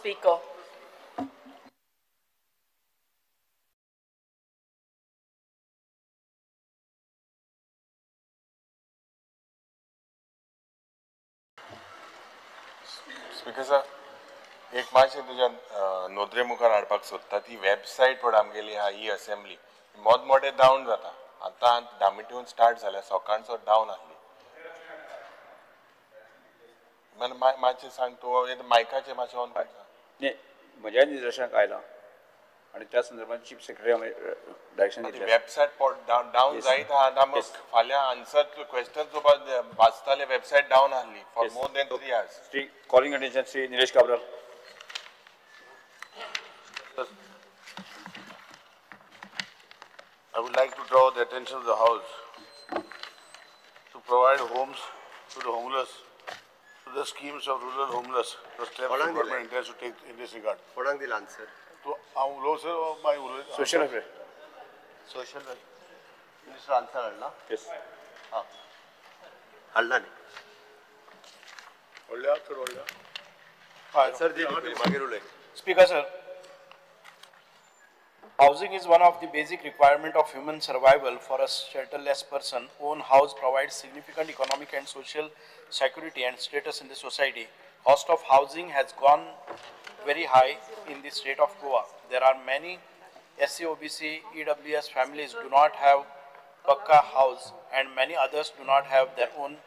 Speaker. Speaker sir, एक मातशें तुज्या नदरे मुखार हाडपाक सोदता ती वेबसायट पळय आमगेली आहा ई असेंब्ली मोद मोटे डावन जाता. आतां दामिटीवन स्टार्ट जाल्या सकाळचो डावन आहली. मातशें सांग तूं मायकाचें मातशें ऑन कर. न्ही, म्हज्या निदर्शनाक आयलां आनी त्या संदर्भात चीफ सेक्रेटरी आमी डायरेक्शन दितले. वेबसायट डावन जायत आहा. आतां फाल्यां आन्सर क्वेश्चन चोवपाक वाचताले वेबसायट डावन आहली for more than 3 hours. Shri calling attention Shri Nilesh Cabral. I would like to draw the attention of the House to provide homes to the homeless, to the schemes of rural homeless, the steps the government intends to take in this regard. कोणाक दिला answer? तो हांव उलोवं sir मागीर उलय. Social welfare. Social welfare minister answer हाडला? Yes. हां, हाडला न्ही? व्हडल्या चड व्हडल्या. आन्सर दी मागीर उलय. Speaker sir, housing is one of the basic requirement of human survival for a shelterless person. Own house provides significant economic and social security and status in the society. Cost of housing has gone very high in the state of Goa. There are many SC, OBC, EWS families do not have pakka house and many others do not have their own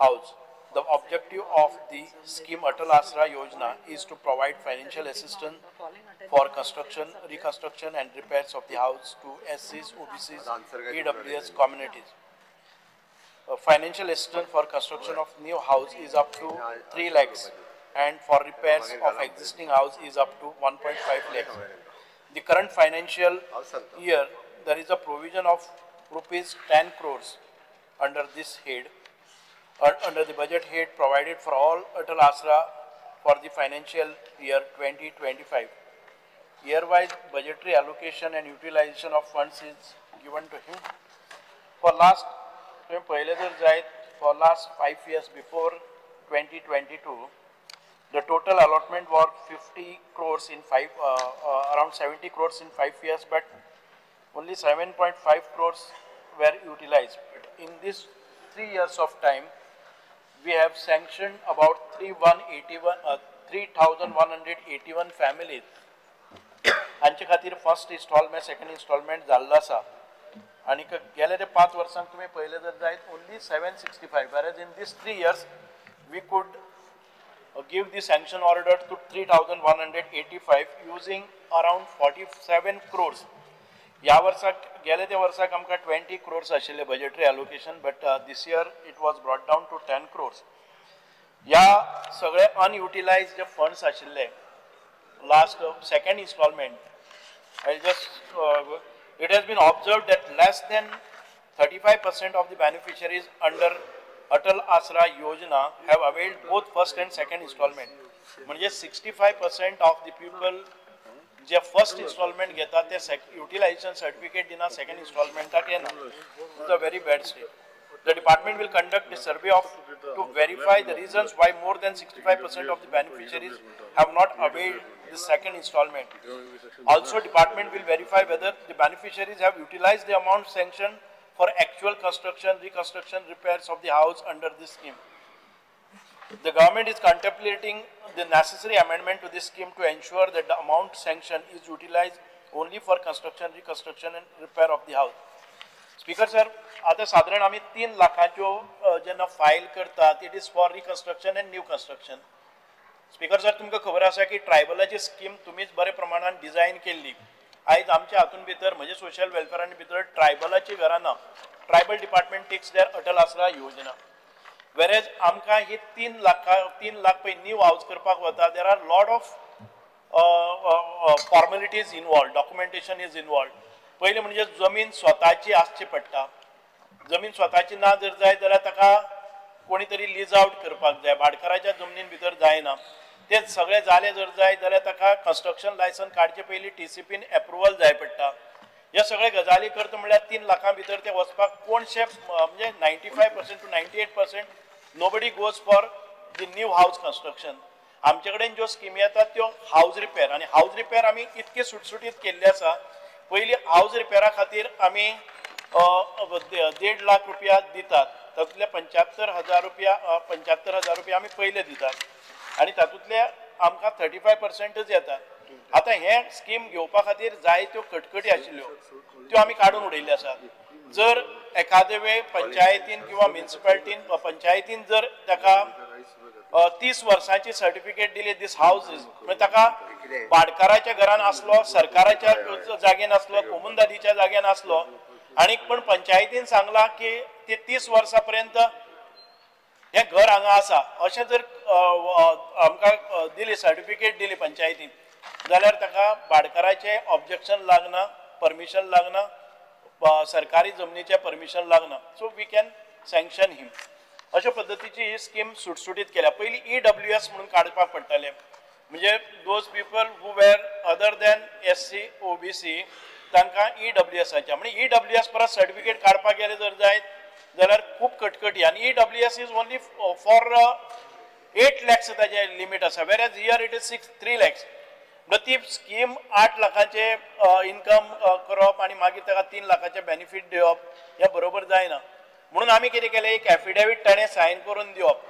house. The objective of the scheme Atal Asra Yojana is to provide financial assistance for construction, reconstruction and repairs of the house to SCs, OBCs, EWS communities. Financial assistance for construction of new house is up to 3 lakhs and for repairs of existing house is up to 1.5 lakhs. The current financial year, there is a provision of rupees 10 crores under this head. Under the budget head provided for all Atal Asra for the financial year 2025. Year-wise budgetary allocation and utilization of funds is given to him. For last, for last 5 years before 2022, the total allotment was 50 crores in around 70 crores in 5 years, but only 7.5 crores were utilized. But in this 3 years of time, we have sanctioned about 3,181 families. हांचे खातीर first instalment, second instalment जाल्लो आसा. आनी गेले ते 5 वर्सांक तुमी पळयलें जर जायत only 765, whereas in this 3 years we could give the sanction order to 3,185 using around 47 crores. ह्या वर्साक गेले त्या वर्साक आमकां 20 crores आशिल्ले budgetary allocation, but this year it was brought down to 10 crores. ह्या सगळे अनयुटिलायज जे फंड्स आशिल्ले last second installment, I just it has been observed that less than 35% of the beneficiaries under Atal Asra Yojana have availed both first and second installment. म्हणजे 65% of the people J first instalment घेता ते utilisation certificate दिना, second इन्स्टॉलमेंटाक येना. It's a very bad state. The department will conduct the survey of to verify the reasons why more than 65% of the beneficiaries have not availed the second installment. Also, department will verify whether the beneficiaries have utilized the amount sanctioned for actual construction, reconstruction, repairs of the house under this scheme. The government is contemplating the necessary amendment to this scheme to ensure that the amount sanctioned is utilized only for construction, reconstruction and repair of the house. Speaker sir, आता साधारण आमी 3 लाखांच्यो जेन्ना file करतात, it is for reconstruction and new construction. Speaker sir, तुमकां खबर आसा की ट्रायबलाची scheme तुमीच बरे प्रमाणान डिजायन केल्ली. आयज आमच्या हातून भितर म्हणजे सोशल वेलफेरान भितर ट्रायबलाची घरां ना. Tribal department takes their Atal Aasra Yojana. Whereas आमकां ही 3 लाख पळय न्यू हावज करपाक वता, there are lot of formalities involved, documentation is involved. पयलें म्हणजे जमीन स्वताची आसची पडटा. जमीन स्वताची ना जर जाय जाल्यार ताका कोणी तरी लीज आवट करपाक जाय, भाटकाराच्या जमनीन भितर जायना. ते सगळें जालें जर जाय जाल्यार ताका कन्स्ट्रक्शन लायसन काडचे पयलीं टीसीपीन एप्रुवल जाय पडटा. ह्या सगळे गजाली करता म्हणल्यार 3 लाखां भितर ते वचपाक कोणशे म्हणजे 95% to 98% nobody goes for the new house construction. आमचे कडेन ज्यो स्किमी येतात त्यो हावज रिपेर, आनी हावज रिपेर आमी इतके सुटसुटीत केल्ले आसा. पयलीं हावज रिपेरा खातीर आमी 1.5 लाख रुपया दितात, तातूंतले 75,000 रुपया 75,000 रुपया आमी पयले दितात आनी तातूंतले आमकां 35% येतात. आतां हे स्कीम घेवपा खातीर जायत्यो कटकटी आशिल्ल्यो त्यो आमी काडून उडयल्ल्यो आसात. जर एखादे वेळ पंचायतीन किंवा म्युनिसिपालिटीन पंचायतीन जर ताका 30 वर्सांची सर्टिफिकेट दिली दीस हावज, म्हणजे ताका भाटकाराच्या घरान आसलो, सरकाराच्या जागेन आसलो, कोमुनदादीच्या जाग्यान आसलो, आनी पण पंचायतीन सांगला की ती 30 वर्सां पर्यंत हें घर हांगा आसा अशें जर आमकां दिली सर्टिफिकेट दिली पंचायतीन जाल्यार ताका भाटकाराचें ऑब्जेक्शन लागना, परमिशन लागना, सरकारी जमनीचें परमिशन लागना. So we can sanction him. अशा पद्दतीची ही स्कीम सुटसुटीत केल्या. पयलीं EWS म्हणून काडपाक पडटालें, म्हणजे those people who were other than SC OBC तांकां EWSाचें, म्हणजे EWS परत सर्टिफिकेट काडपाक गेले जर जायत जाल्यार खूब कटकटी. आनी EWS is only for 8 lakhs ताजें लिमीट आसा, whereas here it is 3 lakhs. म्हणटा ती स्कीम 8 लाखांचे इनकम करप आनी मागीर ताका 3 लाखांचे बेनिफीट दिवप हें बरोबर जायना. म्हणून आमी कितें केलें, एक एफिडेवीट ताणें सायन करून दिवप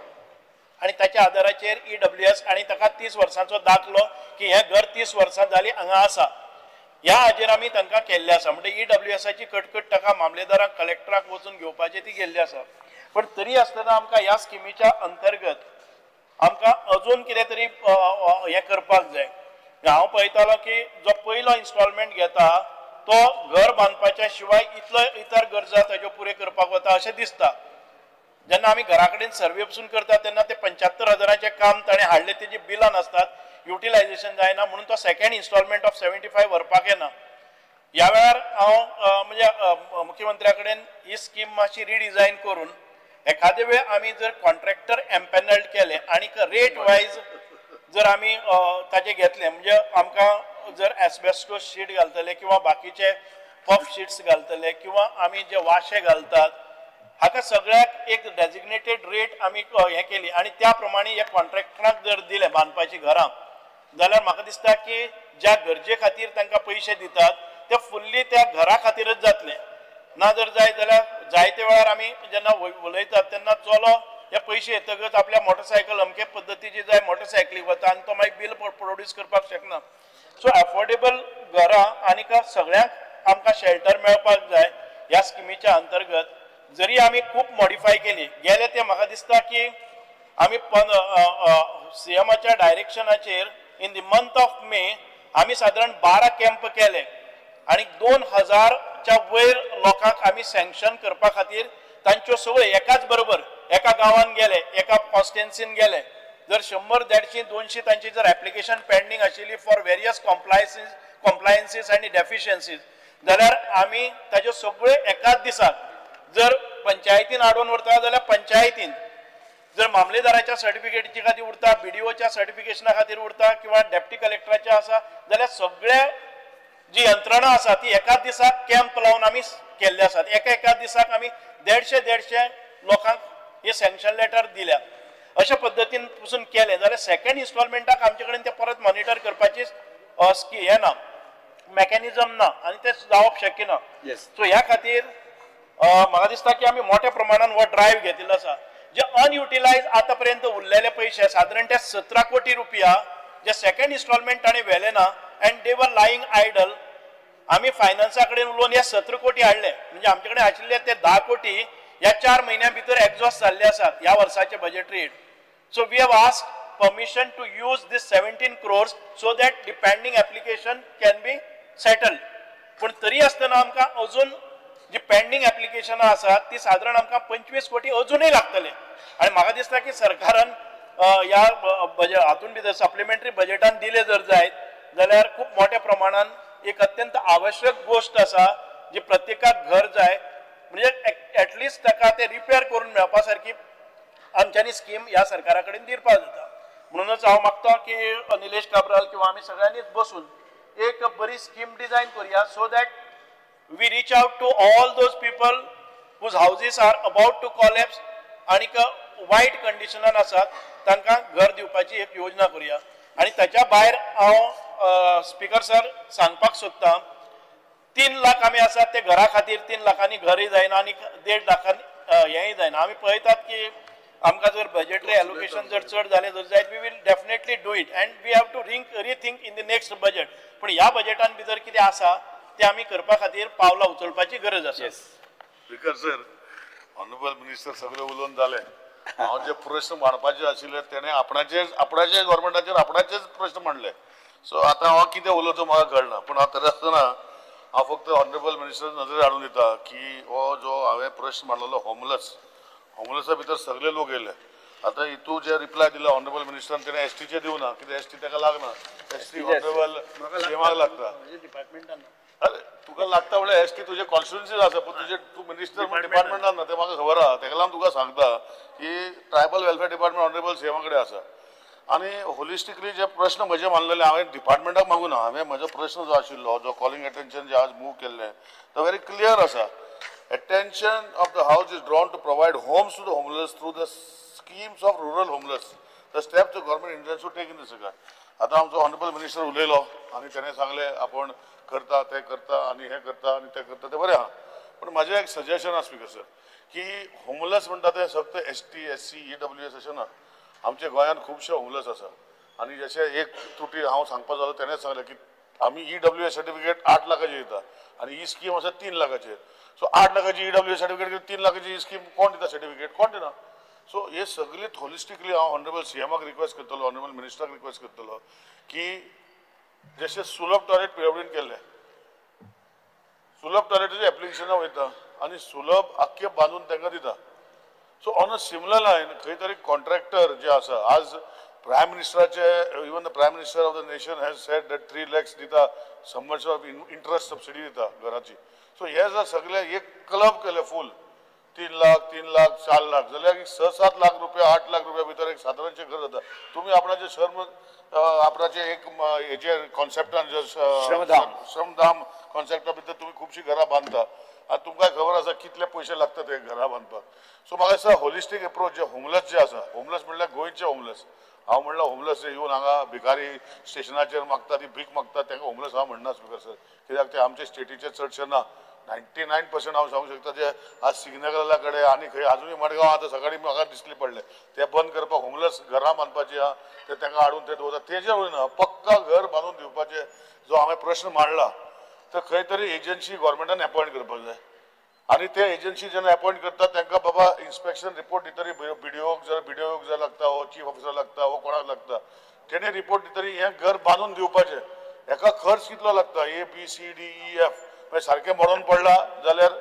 आनी ताच्या आदाराचेर EWS आनी ताका 30 वर्सांचो दाखलो की हें घर 30 वर्सां जालीं हांगा आसा, ह्या हाजेर आमी तांकां केल्लें आसा. म्हणजे EWSाची कटकट ताका मामलेदाराक कलेक्टराक वचून घेवपाची ती गेल्ली आसा. पण तरी आसतना आमकां ह्या स्किमीच्या अंतर्गत आमकां अजून कितें तरी हें करपाक जाय. हांव पळयतालो की जो पयलो इन्स्टॉलमेंट घेता तो घर बांदपाच्या शिवाय इतलो इतर गरजा ताज्यो पुरे करपाक वता अशें दिसता. जेन्ना आमी घरा कडेन सर्वे पसून करता तेन्ना ते 75,000 काम ताणें हाडलें तेजी बिलां नासतात, युटिलायझेशन जायना, म्हणून तो सेकंड इन्स्टॉलमेंट ऑफ 75 व्हरपाक येना. ह्या वेळार हांव म्हणजे मुख्यमंत्र्या कडेन ही स्कीम मातशी रिडिझायन करून एखादे वेळ आमी जर कॉन्ट्रॅक्टर एम्पॅनल्ड केले आनी रेट वायज जर आमी ताजे घेतले, म्हणजे आमकां जर एस्बेस्टोस शीट घालतले किंवा बाकीचे पफ शीट्स घालतले किंवा आमी जे वाशे घालतात हाका सगळ्याक एक डेजिग्नेटेड रेट आमी हें केली आनी त्या प्रमाणे ह्या कॉन्ट्रॅक्टराक जर दिले बांदपाची घरां जाल्यार म्हाका दिसता की ज्या गरजे खातीर तांकां पयशे दितात ते फुल्ली त्या घरा खातीरच जातले. ना जर जाय जाल्यार जायते वेळार आमी जेन्ना उलयतात तेन्ना चलो हे पयशे येतकच आपल्या मोटरसायकल अमके पद्दतीची जाय मोटरसायकलीक वता आनी तो मागीर बील प्रोड्यूस करपाक शकना. सो एफोर्डेबल घरां आनीक सगळ्यांक आमकां शेल्टर मेळपाक जाय. ह्या स्किमीच्या अंतर्गत जरी आमी खूब मॉडिफाय केली गेले ते म्हाका दिसता की आमी सीएमाच्या डायरेक्शनाचेर in the month of May आमी सादारण 12 कॅम्प केले आनी 2000च्या वयर लोकांक आमी सँक्शन करपा खातीर तांच्यो सगळ्यो एकाच बरोबर एका गांवान गेले, एका कॉन्स्टिट्युएन्सीन गेले, जर 100, 150, 200 तांची जर एप्लिकेशन पेंडींग आशिल्ली फॉर वेरियस कॉम्प्लायन्सीस आनी डेफिशियन्सीज जाल्यार आमी ताज्यो सगळ्यो एकाच दिसाक जर पंचायतीन हाडून व्हरता जाल्यार पंचायतीन, जर मामलेदाराच्या सर्टिफिकेटीच्या खातीर उरता, BDOच्या सर्टिफिकेशना खातीर उरता किंवा डेप्टी कलेक्टराच्या आसा जाल्यार सगळे जी यंत्रणा आसा ती एकाच दिसाक कॅम्प लावन आमी केल्ले आसात. एका एका दिसाक आमी 150-150 लोकांक हे सँक्शन लेटर दिल्या. अशा पद्दतीन पसून केलें जाल्यार सेकंड इन्स्टॉलमेंटाक आमचे कडेन ते परत मॉनिटर करपाची हें ना, मॅकॅनिजम ना आनी तें जावप शक्य ना. सो ह्या खातीर म्हाका दिसता की आमी मोठ्या प्रमाणान हो ड्रायव्ह घेतिल्लो आसा. जे अनयुटिलायज आतां पर्यंत उरलेले पयशे सादारण ते 17 कोटी रुपया जे सेकंड इन्स्टॉलमेंट ताणें व्हेले ना and they were lying idle. आमी फायनान्सा कडेन उलोवन हे 17 कोटी हाडले, म्हणजे आमचे कडेन आशिल्ले ते 10 कोटी ह्या 4 म्हयन्या भितर एग्जॉस्ट जाल्ले आसात ह्या वर्साचे budget rate. So we have asked permission to use this 17 crores so that the pending application can be settled. पूण तरी आसतना आमकां अजून जी पेंडींग एप्लिकेशनां आसात ती सादारण आमकां 25 कोटी अजूनय लागतले. आनी म्हाका दिसता की सरकारान ह्या बजेट हातून भितर सप्लिमेंटरी बजेटान दिले जर जायत जाल्यार खूब मोठ्या प्रमाणान एक अत्यंत आवश्यक गोश्ट आसा जी प्रत्येकाक घर जाय, म्हणजे एटलिस्ट ताका ते रिपेर करून मेळपा सारकी आमच्यांनी स्कीम ह्या सरकारा कडेन दिवपाक जाता. म्हणूनच हांव मागता की निलेश काब्राल किंवा आमी सगळ्यांनीच बसून एक बरी स्कीम डिझायन करुया so that we reach out to all those people whose houses are about to collapse आनीक वायट कंडिशनान आसात तांकां घर दिवपाची एक योजना करुया. आनी ताच्या भायर हांव स्पीकर सर सांगपाक सोदतां, 3 लाख आमी आसात ते घरा खातीर 3 लाखांनी घरय जायना आनी 1.5 लाखांनी हेंय जायना. आमी पळयतात की आमकां जर बजेटरी एलोकेशन जर चड जालें जर जायत we will definitely do it and we have to rethink in the next budget. पूण ह्या बजेटान भितर कितें आसा तें आमी करपा खातीर पावलां उचलपाची गरज आसा. स्पीकर सर, ऑनरेबल मिनिस्टर सगळे उलोवन जाले. हांव जे प्रश्न मांडपाचे आशिल्ले तेणे आपणाचे गव्हर्मेंटाचेर आपणाचेच प्रश्न मांडले. सो आतां हांव कितें उलोवचो म्हाका कळना, पूण हांव तरी आसतना हांव फक्त ऑनरेबल मिनिस्टर नजरेर हाडून दिता की हो जो हांवें प्रश्न मांडलेलो होमलेस, होमलेसा भितर सगळे लोक येयले. आतां हितू जे रिप्लाय दिला ऑनरेबल मिनिस्टरान तेणें एसटीचे दिवना, कित्याक एसटी ताका लागना, एसटी ऑनरेबल सीएमाक लागता. अरे तुका लागता म्हणल्यार एसटी तुजे कॉन्स्टिट्युन्सीन आसा, पूण तुजे तूं मिनिस्टर म्हण डिपार्टमेंटान ना, तें म्हाका खबर आहा. तेका लागून तुका सांगता की ट्रायबल वेलफेअर डिपार्टमेंट ऑनरेबल सीएमा कडेन आसा. आनी होलिस्टिकली जे प्रश्न म्हजे मानलेले हांवें डिपार्टमेंटाक मागूना, हांवें म्हजो प्रश्न जो आशिल्लो जो कॉलिंग एटेन्शन जे आज मूव केल्लें तो व्हेरी क्लियर आसा. Attention of the house is drawn to provide homes to the homeless through the schemes of rural homeless, the steps the government intends to take in this regard. आतां आमचो honourable minister उलयलो आनी तेणें सांगलें आपूण करता तें करता आनी हें करता आनी तें करता, तें बरें आहा. पूण म्हाजें एक सजेशन आसा स्पीकर सर की होमलेस म्हणटा तें फक्त ST SC EWS अशें ना, आमच्या गोंयांत खुबशे होमलेस आसा. आनी जशें एक त्रुटी हांव सांगपा जालो तेणें सांगलें की आमी EWS certificate 8 लाखाचेर दिता आनी ही स्कीम आसा 3 लाखाचेर. सो 8 लाखाची EWS certificate 3 लाखाची ही स्कीम कोण दिता सर्टिफिकेट, कोण दिना. सो हे सगळी होलिस्टिकली हांव ऑनरेबल सीएमाक रिक्वेस्ट करतलो, ऑनरेबल मिनिस्टराक रिक्वेस्ट करतलो की जशें सुलभ टॉयलेट पीडब्ल्यूडीन केल्लें, सुलभ टॉयलेटीचें एप्लिकेशनां वयता आनी सुलभ आख्खें बांदून तांकां दिता. So on a similar line खंय तरी कॉन्ट्रॅक्टर जे आसा, आज prime मिनिस्टराचे even the prime minister of the nation has said that 3 lakhs दिता समर्स ऑफ इंट्रस्ट सबसिडी दिता घराची. सो हे जर सगळे एक क्लब केले फूल 3 लाख 3 लाख 4 लाख जाल्यार एक 6-7 लाख रुपया 8 लाख रुपया भितर एक सादारणशें घर जाता. तुमी आपणाचे श्रम आपणाचे एक हेजे कॉन्सेप्टान जे श्रमधाम कॉन्सेप्टा भितर तुमी खुबशीं घरां बांदता आनी तुमकां खबर आसा कितले पयशे लागता ते घरां बांदपाक. सो म्हाका दिसता होलिस्टीक एप्रोच जे होमलेस जे आसा, होमलेस म्हणल्यार गोंयचे होमलेस, हांव म्हणल्यार होमलेस येवन हांगा भिकारी स्टेशनाचेर मागता ती भीक मागता तांकां होमलेस हांव म्हणना स्पीकर सर, कित्याक ते आमचे स्टेटीचे चडशे ना. 99% हांव सांगूंक शकता जे आज सिग्नला कडेन आनी खंय आजुनूय मडगांव आतां सकाळीं म्हाका दिसली पडले ते बंद करपाक होमलेस घरां बांदपाची आहा ते तांकां हाडून ते दवरता, तेजेर वयना पक्का घर बांदून दिवपाचें जो हांवें प्रश्न मांडला तर खंय तरी एजन्सी गव्हर्मेंटान एपॉयंट करपाक जाय. आनी ते एजन्सी जेन्ना एपॉयंट करता तांकां बाबा इन्स्पेक्शन रिपोर्ट दितरी बीडीओक जर बीडीओक जर लागता हो चीफ ऑफिसर लागता हो कोणाक लागता तेणे रिपोर्ट दितरी हें घर बांदून दिवपाचें. हेका खर्च कितलो लागता A B C D E F मागीर सारकें मरोन पडला जाल्यार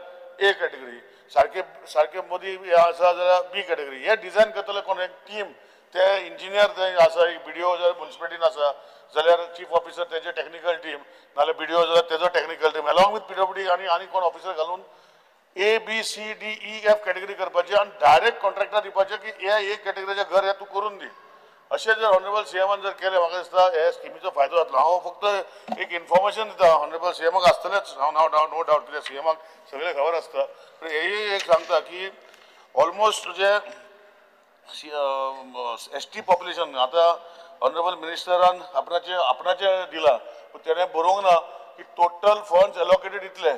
ए कॅटेगरी, सारकें सारकें मदीं हें आसा जाल्यार बी कॅटेगरी. हें डिजायन करतले कोण एक टीम, ते इंजिनियर ते आसा एक बीडीओ जर मुन्सिपालिटीन आसा जाल्यार चीफ ऑफिसर तेजे टॅक्निकल टीम, नाल्यार बीडीओ जाल्यार तेजो technical team along with PWD आनी आनी कोण ऑफिसर घालून A B C D E F category करपाची आनी डायरेक्ट कॉन्ट्रॅक्टर दिवपाचें की हे एक कॅटेगरीचें घर हें तूं करून दी. अशें जर ऑनरेबल सीएमान जर केलें म्हाका दिसता हे स्किमीचो फायदो जातलो. हांव फक्त एक इन्फॉर्मेशन दिता ऑनरेबल सीएमाक आसतलेंच, हांव नो डावट कित्याक सीएमाक सगळें खबर आसता. पूण हेय एक सांगता की ऑलमोस्ट जे एस टी पॉप्युलेशन आतां ऑनरेबल मिनिस्टरान आपणाचें आपणाचें दिलां, पूण तेणें बरोवंक ना की टोटल फंड्स एलोकेटेड इतले,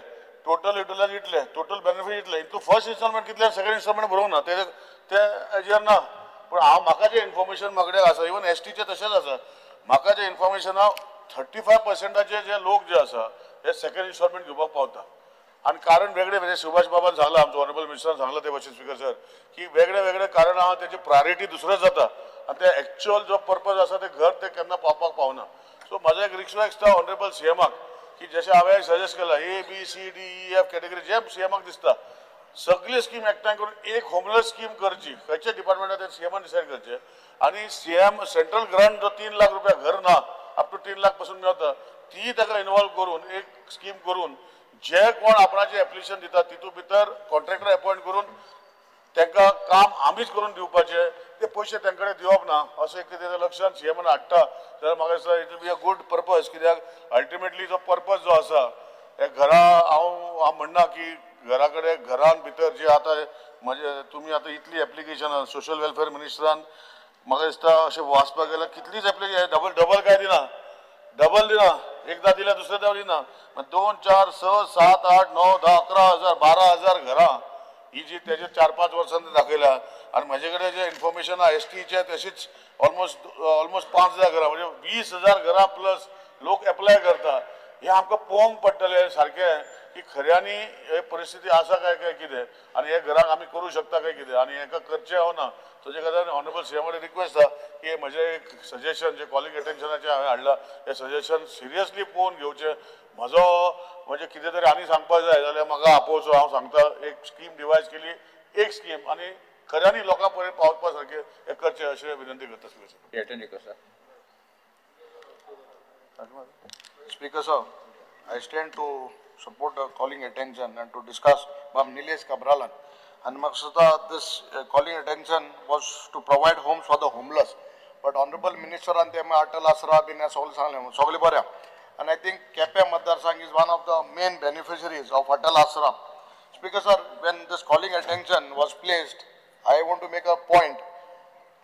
टोटल युटिलायज इतले, टोटल बेनिफीट इतले, हितून फर्स्ट इन्स्टॉलमेंट कितले सेकंड इन्स्टॉलमेंट बरोवंक ना, ते हेजेर ना. पूण हांव म्हाका जें इन्फॉर्मेशन म्हाका कडेन आसा इवन एसटीचें तशेंच आसा, म्हाका जें इन्फॉर्मेशन आहा 35%चे जे लोक जे आसा हे सेकंड इन्स्टॉलमेंट घेवपाक पावता. आनी कारण वेगळे वेगळे सुभाष बाबान सांगलां, आमचो ऑनरेबल मिनिस्टरान सांगलां ते भाशेन स्पीकर सर की वेगळे वेगळे कारण आहा, तेजी प्रायोरिटी दुसरें जाता आनी ते एक्चुअल जो पर्पज आसा ते घर ते केन्ना पावपाक पावना. सो म्हाजो एक रिक्वेस्ट आसा ऑनरेबल सीएमाक की जशें हांवें सजेस्ट केलां A B C D E F category जे सीएमाक दिसता सगळी स्कीम एकठांय करून एक होमलेस स्कीम करची, खंयच्या डिपार्टमेंटान ते सीएमान डिसायड करचें. आनी सीएम सेंट्रल ग्रांट जो 3 लाख रुपया घर ना अप टू 3 लाख पासून मेळता ती ताका इनवॉल्व करून एक स्कीम करून जे कोण आपणाचें एप्लिकेशन दिता तितूंत भितर कॉन्ट्रॅक्टर एपॉयंट करून तांकां काम आमीच करून दिवपाचें, ते पयशे तांचे कडेन दिवप ना असो एक कितें लक्षान सीएमान हाडटा जाल्यार म्हाका दिसता it will be a good purpose. कित्याक अल्टिमेटली जो पर्पज जो आसा हे घरा हांव हांव म्हणना की घरा कडेन घरान भितर जे आतां म्हणजे तुमी आतां इतली एप्लिकेशनां सोशल वेलफेअर मिनिस्टरान म्हाका दिसता अशें वाचपाक गेल्यार कितलीच एप्लिकेशन डबल डबल काय दिना, डबल दिना, एकदां दिल्या दुसऱ्या दिना, 2 4 6 7 8 9 10 11 हजार 12 हजार घरां ही जी तेजे 4-5 वर्सांनी दाखयल्या. आनी म्हजे कडेन जे इन्फॉर्मेशन आहा एस टीचे तशीच ऑलमोस्ट 5,000 घरां म्हणजे 20,000 घरां प्लस लोक एप्लाय करता. हें आमकां पळोवंक पडटलें सारकें की खऱ्यांनी हे परिस्थिती आसा काय काय कितें आनी हे घरांक आमी करूं शकता काय कितें आनी हेका करचें हांव ना. ताजे खातीर ऑनरेबल सीएम कडेन रिक्वेस्ट आसा की म्हजें एक सजेशन जें कॉलिंग अटेन्शनाचें हांवें हाडलां हें सजेशन सिरियसली पळोवन घेवचें. म्हजो म्हणजे कितें तरी आनी सांगपाक जाय जाल्यार म्हाका आपोवचो, हांव सांगता एक स्कीम डिवायज केली एक स्कीम आनी खऱ्यांनी लोकां पर्यंत पावपा सारकें हें करचें अशें विनंती करता. Speaker sir, I stand to support the calling attention and to discuss Bab Nilesh Cabralan. And Maksada, this calling attention was to provide homes for the homeless. But Honorable Minister and them Atal Asra bin सगळें सांगलें सगळें बरें. And I think Quepem Matdarsangh is one of the main beneficiaries of Atal Asra. Speaker sir, when this calling attention was placed, I want to make a point.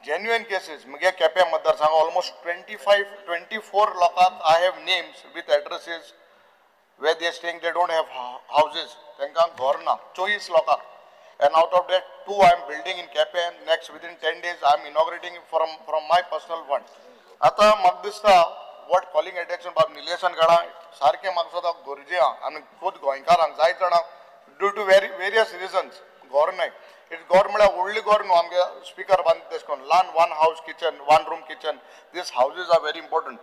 Genuine cases, Mage Quepem Matdarsangh, almost 24 lokank I have names with addresses where they are staying, they don't have houses. Tenka ghor na, 24 lokank. And out of that, 2 I am building in Quepem. Next, within 10 days, I am inaugurating from my personal fund. Ata म्हाका दिसता what calling attention बाब निलेशान काडा सारकें म्हाका सुद्दां गरजे आहा आनी खूद गोंयकारांक जायत जाणां ड्यू टू वेरियस रिजन्स घर नाय. It घर म्हळ्यार व्हडली घर न्हू आमगे स्पिकर बांद तेश करून ल्हान 1 house kitchen 1 room kitchen these houses are very important.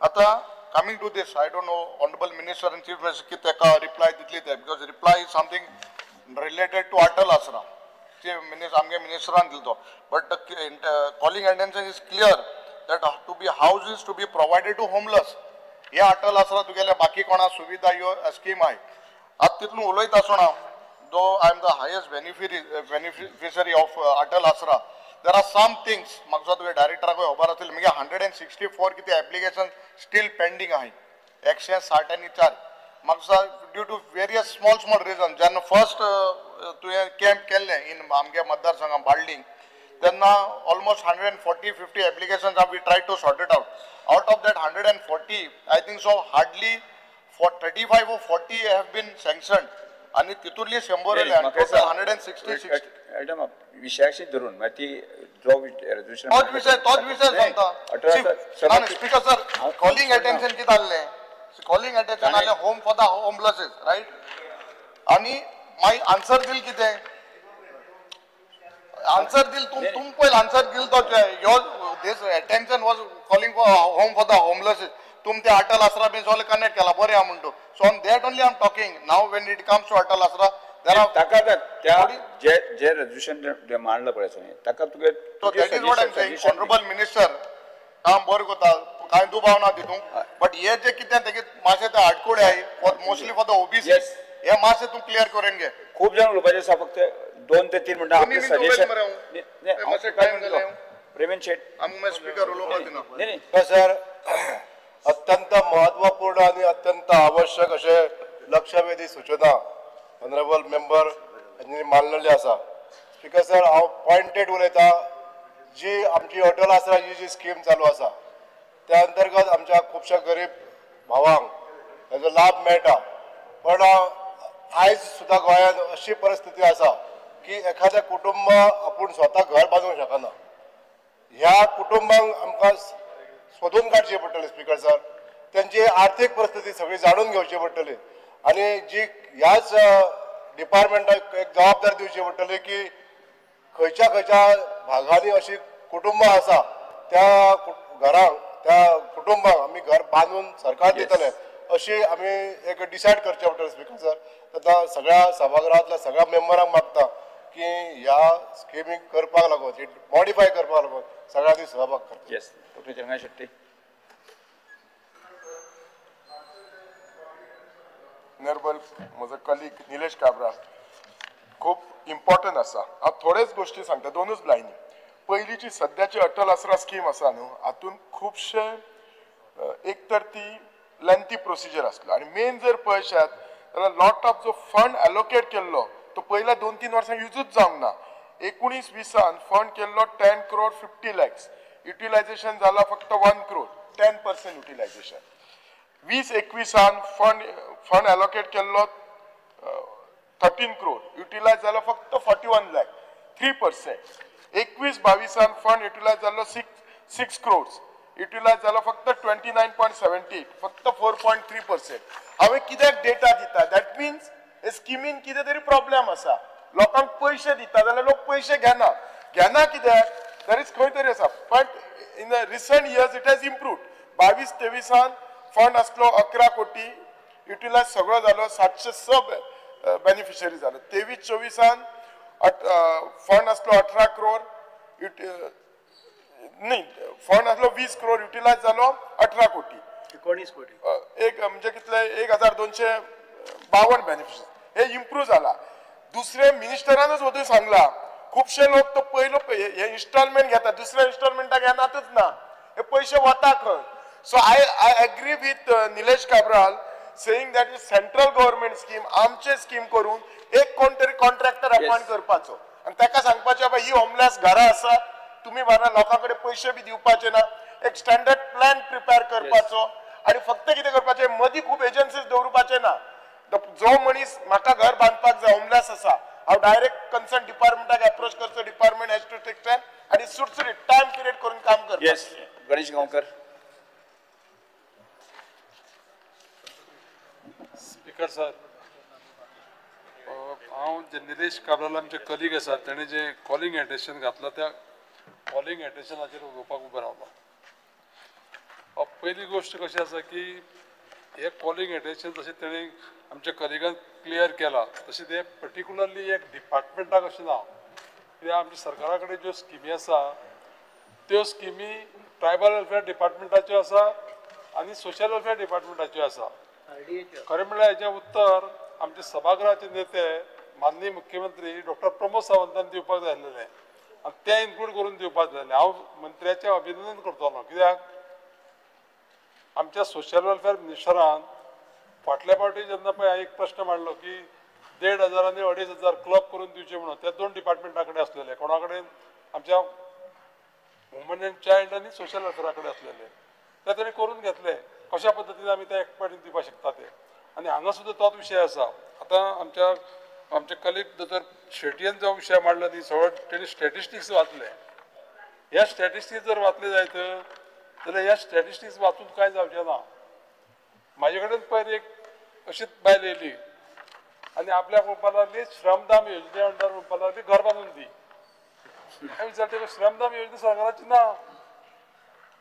आतां coming to this, I don't know honourable minister आनी चीफ मिनिस्टर की तेका रिप्लाय दितली ते, because reply is something related to Atal Aasra आमगे मिनिस्टरान दिलो तो. But calling attention is clear that to be houses to be provided to homeless. हे अटल आसरा तुगेले बाकी कोणा सुविधा ह्यो स्कीम आहाय. आतां तितून उलयता आसतना though I am the highest beneficiary of Atal Aasra, there are some things म्हाका तुगे डायरेक्टराकूय खबर आसतली. मुगे 164 कितें एप्लिकेशन स्टील पेंडींग आहाय, 164. म्हाका due to various small small reason जेन्ना फर्स्ट तुवें कॅम्प केल्लें इन आमगे मतदारसंघान बार्डींग तेन्ना almost 140-50 applications we try to sort it out. Out of that 140 I think so hardly 35 or 40 have been sanctioned आनी तितूंतली 100 160. Madam विशयाशी धरून ती जो तोच विशय सांगता. स्पीकर सर, कॉलिंग अटेन्शन कितें आहलें, कॉलिंग अटेन्शन आहलें home for the homelesses, right. आनी मागीर आन्सर दिल कितें, आन्सर दिल तुम पयल आन्सर दिल तो your this attention was calling for home for the homelesses. तुम ते अटल आसरा बी सगळें कनेक्ट केला बरें आहा म्हणटू. So on that only I am talking now when it comes to Atal Aasra. ताका त्या जे जे रेजोल्युशन मांडलं पळय ताका तुगे that is what I am saying. Honourable minister काम बरें करता, कांय दुबाव ना तितूंत, बट हे जे कितें तेगे मातशें ते आडकुळे आहाय mostly for the OBC, हे मातशें तूं क्लियर करून घे. खूब जाण उलोवपाचें आसा, फक्त 2 ते 3 मिनटां आपलें सजेशन. प्रेमेन शेट आमकां स्पीकर उलोवपाक दिना. नाही सर, अत्यंत महत्वपूर्ण आणि अत्यंत आवश्यक अशें लक्षवेधी सूचना ऑनरेबल मेंबर हांणी मांडलेली आसा. स्पीकर सर, हांव पॉयंटेड उलयता. जी आमची अटल आसरा ही जी स्कीम चालू आसा त्या अंतर्गत आमच्या खुबश्या गरीब भावांक ताजो लाभ मेळटा. पण आयज सुद्दां गोंयांत अशी परिस्थिती आसा की एखादें कुटुंब आपूण स्वता घर बांदूंक शकना. ह्या कुटुंबांक आमकां सोदून काडचें पडटलें स्पीकर सर, तेंची आर्थीक परिस्थिती सगळी जाणून घेवची पडटली आनी जी ह्याच डिपार्टमेंटाक एक जबाबदारी दिवची पडटली की खंयच्या खंयच्या भागांनी अशी कुटुंबां आसा त्या घरांक त्या कुटुंबांक आमी घर बांदून सरकार दितले अशी आमी एक डिसायड करचें पडटलें स्पीकर सर. तेन्ना सगळ्या सभागृहांतल्या सगळ्या मेंबरांक मागता की ह्या स्किमीक करपाक लागून मॉडिफाय करपाक लागून सगळ्यांनी सहभाग करता. Yes, doctor Chiranga Shetty. Honourable म्हजो कलीग निलेश काब्राल खूब इम्पॉर्टंट आसा. हांव थोड्योच गोश्टी सांगता, 2 लायनी. पयलीची सद्याची अटल आसरा स्कीम आसा न्हू, हातून खुबशे एक तर ती लेंथी प्रोसिजर आसलो आनी मेन जर पळयशात जाल्यार लॉट ऑफ जो फंड एलोकेट केल्लो तो पयल्या 2-3 वर्सां युजूच जावंक ना. 19-20 फंड केल्लो 10 crore 50 lakhs, utilisation जाला फक्त 1 crore, 10% utilisation. 20-21 fund allocate केल्लो 13 crore, utilise जालो फक्त 41 lakh, 3%. 21-22 fund utilise जालो 6 crores, utilise जालो फक्त 29.78, फक्त 4.3%. हांवें कित्याक डेटा दिता, that means हे स्किमीन कितें तरी प्रॉब्लेम आसा. लोकांक पयशे दिता जाल्यार लोक पयशे घेना, घेना कित्याक तरीच खंय तरी आसा. But in the recent years it has improved. 22-23 fund आसलो 11 कोटी, युटिलायज सगळो जालो 706 बेनिफिशरी जालो. 23-24 फंड आसलो 18 crore, न्ही फंड आसलो 20 crore, utilise जालो 18 कोटी, 19 कोटी, एक म्हणजे कितले 1252 बेनिफिशरी. हे इम्प्रूव जाला. दुसरे मिनिस्टरानच वचून सांगला खुबशे लोक तो पयलो हे इन्स्टॉलमेंट घेता, दुसऱ्या इन्स्टॉलमेंटाक घेनातच ना, हे पयशे वता खंय. So I agree with Nilesh Cabral saying that is central government scheme, आमचे स्कीम करून एक कोण तरी कॉन्ट्रॅक्टर अपॉइंट करपाचो आनी ताका सांगपाचें बाबा ही होमलेस घरां आसा, तुमी बारा लोकां कडेन पयशे बी दिवपाचे ना, एक स्टँडर्ड प्लॅन प्रिपेर करपाचो. आनी फक्त कितें करपाचें, मदीं खूब एजन्सीज दवरुपाचे ना. जो मनीस म्हाका घर बांदपाक जाय, होमलेस आसा, हांव डायरेक्ट कन्सर्न डिपार्टमेंटाक एप्रोच करचो, department has to take time आनी सुटसुटीत टायम पिरियड करून काम करपाचें. Yes, Ganesh Gaonkar. Speaker sir, हांव जे निलेश काब्राल आमचे कलीग आसात ताणें जे कॉलिंग एटेन्शन घातलां त्या कॉलिंग एटेन्शनाचेर उलोवपाक उबो रावला. पयली गोश्ट कशी आसा की हे कॉलिंग एटेन्शन जशें ताणें आमच्या कलिगान क्लियर केला तशें तें पर्टिक्युलरली एक डिपार्टमेंटाक अशें ना, कित्याक आमच्या सरकारा कडेन ज्यो स्किमी आसा त्यो स्किमी ट्रायबल वेलफेअर डिपार्टमेंटाच्यो आसा आनी सोशल वेलफेअर डिपार्टमेंटाच्यो आसा. खरें म्हणल्यार हेजें उत्तर आमचे सभागृहाचे नेते माननीय मुख्यमंत्री डॉक्टर प्रमोद सावंतान दिवपाक जाय आसलेलें आनी तें इन्क्लूड करून दिवपाक जाय आसलें. हांव मंत्र्याचें अभिनंदन करतलो कित्याक आमच्या सोशल वेलफेअर मिनिस्टरान फाटल्या फावटी जेन्ना पळय हांवें एक प्रश्न मांडलो की 1500 आनी 2500 क्लब करून दिवचे म्हणून, त्या 2 डिपार्टमेंटा कडेन आसलेले, कोणा कडेन आमच्या वुमन एंड चायल्ड आनी सोशल वेलफेअरा कडेन आसलेले, ते ताणें करून घेतले. कशा पद्दतीन आमी ते एकपाटी दिवपाक शकता ते. आनी हांगा सुद्दां तोच विशय आसा. आतां आमच्या आमचे कलीग दोतोर शेटयेन जो विशय मांडलो न्ही सगळो तेणी स्टॅटिस्टिक्स वाचले. ह्या स्टॅटिस्टिक्स जर वाचले जायत जाल्यार ह्या स्टॅटिस्टिक्स वाचून कांय जावचें ना. म्हाजे कडेन पयर एक अशीच बायल येयली आनी आपल्याक म्हणपाक लागली श्रमदाम योजने अंडर म्हणपाक लागली घर बांदून दी. हांवें विचारलें ताका श्रमदाम योजना सरकाराची ना.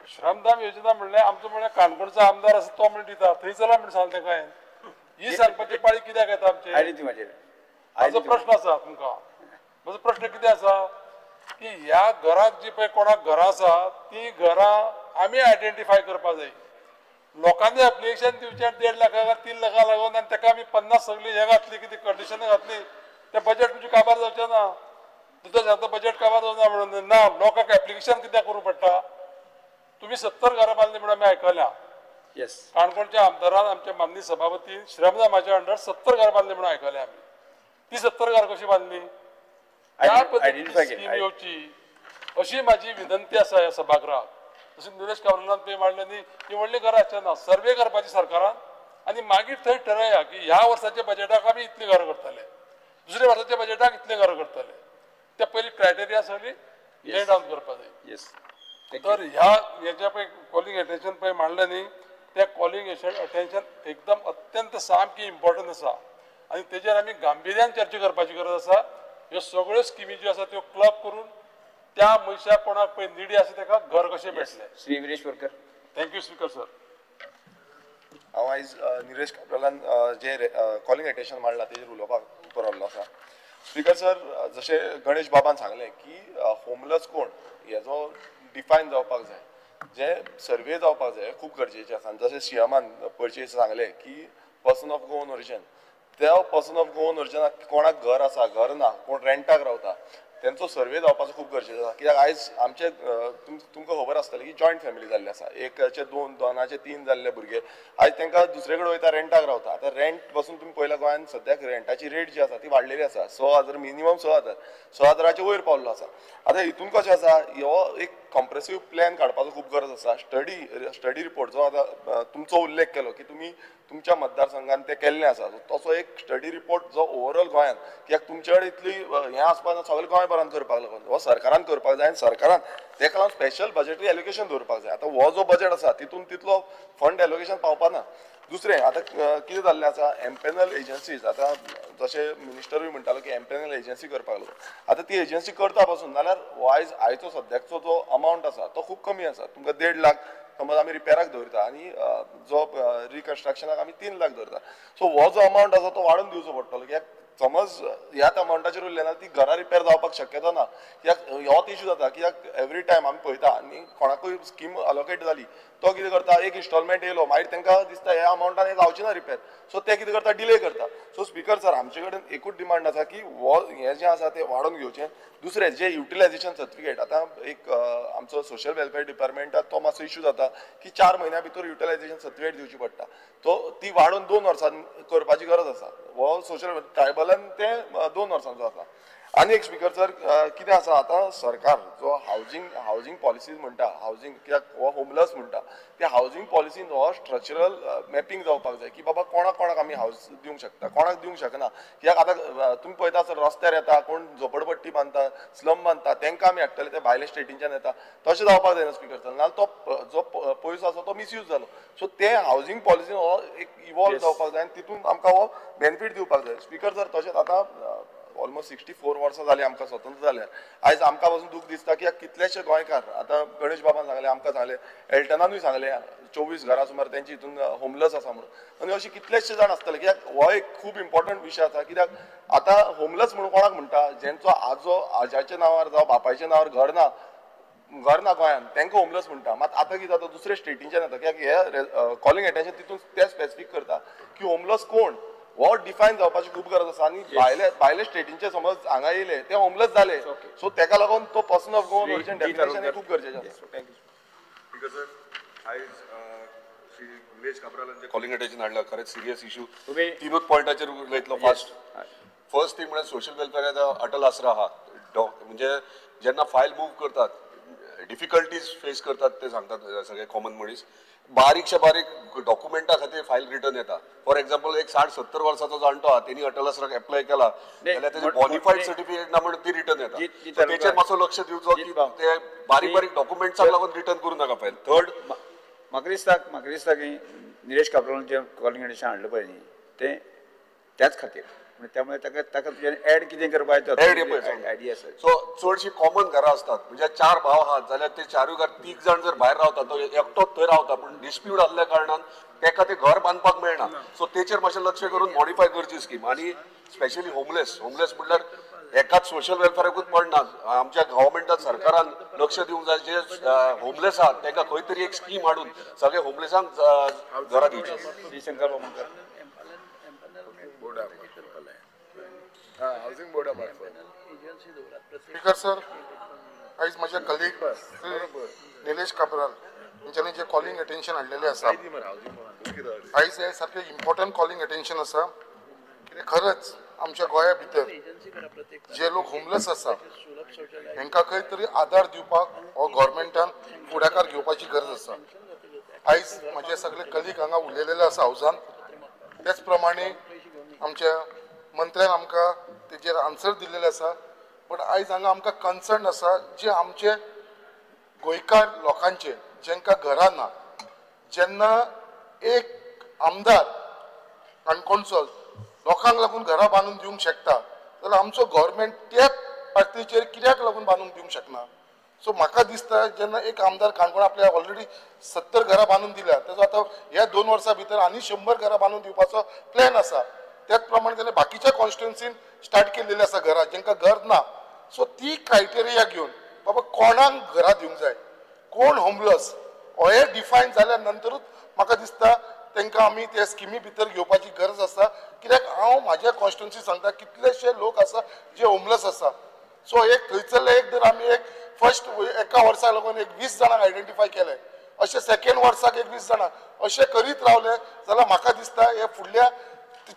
श्रमदाम योजना म्हणल्यार आमचो म्हणल्यार काणकोणचो आमदार आसा तो म्हणून दिता, थंय चला म्हणून सांगलें ताका हांवें. ही सांगपाची पाळी कित्याक येता आमचे? म्हाजो प्रश्न आसा तुमकां, म्हजो प्रश्न कितें आसा की ह्या घराक जी पळय कोणाक घरां आसा ती घरां आमी आयडेंटिफाय करपाक जाय. लोकांनी एप्लिकेशन दिवचें 1.5 लाखाक 3 लाखां लागून आनी ताका आमी 50 सगळीं हें घातली कितें कंडिशनां घातली तें बजेट तुमचें काबार जावचें ना. दुसरें सांगता बजेट काबार जावना म्हणून ना, लोकांक एप्लिकेशन कित्याक करूं पडटा? तुमी 70 घरां बांदली म्हणून आमी आयकल्या. येस, काणकोणच्या आमदारान आमच्या माननीय सभापतीन श्रमदामाच्या अंडर 70 घरां बांदली म्हणून आयकल्या आमी. ती 70 घरां कशी बांदली? त्या पद्दतीन स्कीम येवची अशी म्हाजी विनंती आसा ह्या सभागृहाक. तशें निलेश काब्रालान पळय मांडलें न्ही ती व्हडली घरां आसचें ना, सर्वे करपाची सरकारान आनी मागीर थंय ठरया की ह्या वर्साच्या बजेटाक आमी इतलीं घरां करतले, दुसऱ्या वर्साच्या बजेटाक इतलीं घरां करतले. त्या पयलीं क्रायटेरिया सगळी ले डावन करपाक जाय. येस, तर ह्या हेच्या पळय कॉलिंग एटेन्शन पळय मांडलें न्ही त्या कॉलिंग अटेन्शन एकदम अत्यंत सामकी इम्पॉर्टंट आसा आनी तेजेर आमी गांभिर्यान चर्चा करपाची गरज आसा. ह्यो सगळ्यो स्किमी ज्यो आसा त्यो क्लब करून त्या मनशाक कोणाक पळय निडी आसा ताका घर कशें मेळटलें. Shri Viresh Borkar. Thank you speaker sir. हांव आयज निलेश काब्रालान जे कॉलिंग एटेन्शन मांडलां तेजेर उलोवपाक उबो रावल्लो आसा. स्पीकर सर, जशें गणेश बाबान सांगलें की होमलेस कोण हेजो डिफायन जावपाक जाय, जे सर्वे जावपाक जाय खूब गरजेचें आसा. आनी जशें सीएमान पयरचे सांगलें की पर्सन ऑफ गोवन ओरिजन, त्या पर्सन ऑफ गोवन ओरिजनाक कोणाक घर आसा, घर ना, कोण रेंटाक रावता, तेंचो सर्वे जावपाचो खूब गरजेचो आसा. कित्याक आयज आमचे तुमकां खबर आसतलें की जॉयंट फॅमिली जाल्ली आसा, एकाचे दोन, दोनाचे तीन जाल्ले भुरगे आयज तांकां दुसरे कडेन वयता रेंटाक रावता. आतां रेंट पासून तुमी पळयला गोंयांत सद्याक रेंटाची रेट जी आसा ती वाडलेली आसा, 6,000 मिनिमम 6,000, 6,000 वयर पावल्लो आसा. आतां हितून कशें आसा, हो एक कॉम्प्रेसिव प्लॅन काडपाचो खूब गरज आसा. स्टडी रिपोर्ट जो आतां तुमचो उल्लेख केलो की तुमी तुमच्या मतदारसंघान ते केल्लें आसा, तसो एक स्टडी रिपोर्ट जो ओवरऑल गोंयांत, कित्याक तुमचे कडेन इतली हें आसपाक ना, सगळें गोंयभरान करपाक लागून हो सरकारान करपाक जाय आनी सरकारान तेका लागून स्पेशल बजेटरी एलोकेशन दवरपाक जाय. आतां हो जो बजेट आसा तितून तितलो फंड एलोकेशन पावपा ना. दुसरें आतां कितें जाल्लें आसा, एम्पेनल एजन्सीज, आतां जशें मिनिस्टरूय म्हणटालो की एम्पेनल एजन्सी करपाक लागून, आतां ती एजन्सी करता पासून जाल्यार हो आयज आयचो सद्याकचो जो अमावंट आसा तो खूब कमी आसा. तुमकां 1.5 लाख समज आमी रिपेराक दवरता आनी जो रिकन्स्ट्रक्शनाक आमी 3 लाख दवरता. सो हो जो अमावंट आसा तो वाडोवन दिवचो पडटलो, कित्याक समज ह्याच अमावंटाचेर उरलें ना ती घरां रिपेर जावपाक शक्यता ना. कित्याक होच इशू जाता, कित्याक एवरी टायम आमी पळयता आनी कोणाकूय स्कीम अलोकेट जाली तो कितें करता, एक इन्स्टॉलमेंट येयलो मागीर तांकां दिसता ह्या अमावंटान हें जावचें ना रिपेर, सो ते कितें करता डिले करता. सो स्पीकर सर, आमचे कडेन एकूच डिमांड आसा की हो हें जें आसा तें वाडोवन घेवचें. दुसरें जें युटिलायझेशन सर्टिफिकेट, आतां एक आमचो सोशल वेलफेअर डिपार्टमेंटात तो मातसो इशू जाता की 4 म्हयन्या भितर युटिलायझेशन सर्टिफिकेट दिवची पडटा, तो ती वाडोवन 2 वर्सां करपाची गरज आसा. हो सोशल ट्रायबलान तें 2 वर्सांचो आसा. आनी एक स्पीकर सर कितें आसा, आतां सरकार जो हावजींग पॉलिसीज म्हणटा, हावजींग कित्याक हो होमलेस म्हणटा, त्या हावजींग पॉलिसीन हो स्ट्रक्चरल मॅपिंग जावपाक जाय की बाबा कोणाक कोणाक आमी हावज दिवंक शकता, कोणाक दिवंक शकना. कित्याक आतां तुमी पळयता सर रस्त्यार येता कोण झोपडपट्टी बांदता, स्लम बांदता, तांकां आमी हाडटले ते भायले स्टेटींच्यान येता, तशें जावपाक जायना स्पीकर सर, नाजाल्यार तो जो पयसो आसा तो मिसयूज जालो. सो ते हावजींग पॉलिसीन हो एक इवॉल्व जावपाक जाय आनी तितून आमकां हो बेनिफीट दिवपाक जाय. स्पीकर सर, तशेंच आतां ऑलमोस्ट 64 वर्सां जालीं आमकां स्वतंत्र जाल्यार, आयज आमकां पासून दूख दिसता की कितलेशे गोंयकार, आतां गणेश बाबान सांगलें, आमकां सांगलें, एल्टनानूय सांगलें 24 घरां सुमार तेंची हितून होमलेस आसा म्हणून, आनी अशे कितलेशे जाण आसतले. कित्याक हो एक खूब इम्पॉर्टंट विशय आसा, कित्याक आतां होमलेस म्हणून कोणाक म्हणटा, जेंचो आजो आज्याच्या नांवार जावं बापायच्या नांवार घर ना, घर ना गोंयांत, तांकां होमलेस म्हणटा. मात आतां कितें जाता दुसरे स्टेटींच्यान येता, कित्याक हे कॉलिंग एटेन्शन तितून ते स्पेसिफीक करता की होमलेस कोण हो डिफायन जावपाची खूब गरज आसा. आनी भायले स्टेटींचे समज हांगा येयले ते होमलेस जाले, सो तेका लागून तो person of Goan origin definition हें खूब गरजेचें आसा. Thank you. Speaker sir, आयज श्री निलेश काब्रालान जे कॉलिंग एटेन्शन हाडला, खरेंच सिरियस इशू. 3 पॉयंटाचेर उलयतलो. फर्स्ट थिंग म्हळ्यार सोशल वेलफेअराचो अटल आसरा आहा, म्हणजे जेन्ना फायल मूव करतात डिफिकल्टीज फेस करतात ते सांगतात सगळे कॉमन मनीस, बारीकशे बारीक डॉक्युमेंटा खातीर फायल रिटर्न येता. फॉर एक्झाम्पल एक 60-70 वर्साचो जाणटो आहा, तेणी अटल आसराक एप्लाय केला जाल्यार तेजे बॉनिफायड सर्टिफिकेट ना म्हणून ती रिटर्न येता. तेचेर मातसो लक्ष दिवचो की ते बारीक बारीक डॉक्युमेंट्साक लागून रिटर्न करूं नाका फायल. थर्ड, म्हाका दिसता की निलेश काब्रालान जें कॉलिंग एटेन्शन हाडलें पळय न्ही तें त्याच खातीर, त्यामुळे ताका ताका तुज्यान एड कितें करपाक आयडिया आसा. सो चडशी कॉमन घरां आसतात, म्हणजे 4 भाव आहात जाल्यार ते 4 घर 3 जाण जर भायर रावता तो एकटोच थंय रावता, पूण डिस्प्यूट आसल्या कारणान ताका तें घर बांदपाक मेळना. सो तेचेर मातशें लक्ष करून मॉडिफाय करची स्कीम. आनी स्पेशली होमलेस, होमलेस म्हणल्यार एकाच सोशल वेलफेअराकूच पडना, आमच्या गव्हर्मेंटान सरकारान लक्ष दिवंक जाय जे होमलेस आहात तांकां खंय तरी एक स्कीम हाडून सगळे होमलेसांक घरां दिवची. शंकर बामणकर, हावजींग बोर्डा मार्फत. स्पीकर सर, आयज म्हज्या कलीग श्री निलेश काब्राल हांच्यांनी जे कॉलिंग एटेन्शन हाडलेलें आसा, आयज हे सारकें इम्पॉर्टंट कॉलिंग एटेन्शन आसा. कित्याक खरेंच आमच्या गोंया भितर जे लोक होमलेस आसा हेंकां खंय तरी आदार दिवपाक हो गव्हर्मेंटान फुडाकार घेवपाची गरज आसा. आयज म्हजे सगळे कलीग हांगा उलयलेले आसा हावजान, तेच प्रमाणे आमच्या मंत्र्यान आमकां तेजेर आन्सर दिल्लेले आसा. बट आयज हांगा आमकां कन्सर्न आसा जे आमचे गोंयकार लोकांचे जेंकां घरां ना, जेन्ना एक आमदार काणकोणचो लोकांक लागून घरां बांदून दिवंक शकता जाल्यार आमचो गव्हर्मेंट त्या पातळीचेर कित्याक लागून बांदून दिवंक शकना. सो म्हाका दिसता जेन्ना एक आमदार काणकोण आपल्या ऑलरेडी 70 घरां बांदून दिल्या, तेजो आतां ह्या 2 वर्सां भितर आनी 100 घरां बांदून दिवपाचो प्लॅन आसा. त्याच प्रमाणे ताणें बाकीच्या कॉन्स्टिट्युन्सीन स्टार्ट केल्लेली आसा घरां जेंकां घर ना. सो ती क्रायटेरिया घेवन बाबा कोणाक घरां दिवंक जाय, कोण होमलेस हे डिफायन जाल्या नंतरूच म्हाका दिसता तांकां आमी त्या स्किमी भितर घेवपाची गरज आसा. कित्याक हांव म्हाज्या कॉन्स्टिट्युन्सी सांगता कितलेशे लोक आसा जे होमलेस आसा. सो एक थंयसरले एक जर आमी एक फर्स्ट एका वर्साक लागून एक 20 जाणांक आयडेंटिफाय केले, अशें सेकेंड वर्साक एक 20 जाणां, अशें करीत रावले जाल्यार म्हाका दिसता हे फुडल्या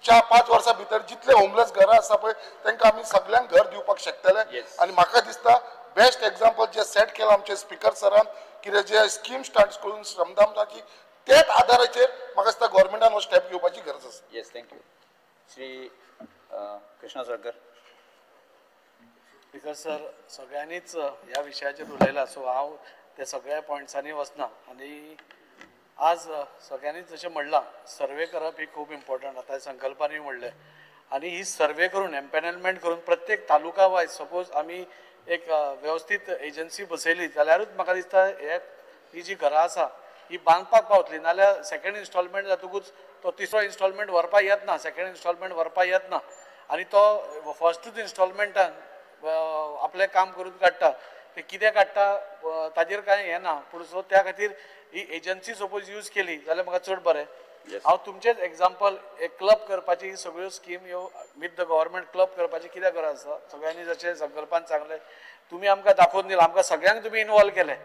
4-5 वर्सां भितर जितले होमलेस घरां आसा पळय तांकां आमी सगळ्यांक घर दिवपाक शकतले. आनी म्हाका दिसता बेस्ट एग्जाम्पल जे सेट केलां आमचे स्पिकर सरान कितें जे स्कीम स्टार्ट करून श्रमदानाची, त्याच आधाराचेर म्हाका दिसता गव्हर्मेंटान हो स्टेप घेवपाची गरज आसा. Yes, thank you. Shri Krishna Sarkar. Because sir सगळ्यांनीच ह्या विशयाचेर उलयला, सो हांव ते सगळ्या पॉयंट्सांनी वचना. आनी आज सगळ्यांनीच जशें म्हणलां सर्वे करप ही खूब इम्पॉर्टंट, आतां संकल्पानूय म्हणलें. आनी ही सर्वे करून एम्पॅनलमेंट करून प्रत्येक तालुका वायज सपोज आमी एक वेवस्थीत एजन्सी बसयली जाल्यारूच म्हाका दिसता हे ही जी घरां आसा ही बांदपाक पावतली. नाल्यार सेकेंड इन्स्टॉलमेंट जातकूच तो तिसरो इन्स्टॉलमेंट व्हरपाक येतना, सेकेंड इन्स्टॉलमेंट व्हरपाक येतना आनी तो फर्स्टूच इन्स्टॉलमेंटान आपलें काम करून काडटा. ते कितें काडटा ताजेर कांय हें ना, पूण सो त्या खातीर ही एजन्सी सपोज यूज केली जाल्यार म्हाका चड बरें. हांव तुमचेच एग्जाम्पल एक क्लब करपाची ही सगळ्यो स्कीम ह्यो विथ the government club करपाची कित्याक गरज आसा. सगळ्यांनी जशें संकल्पान सांगलें, तुमी आमकां दाखोवन दिलां, आमकां सगळ्यांक तुमी इनवॉल्व केलें,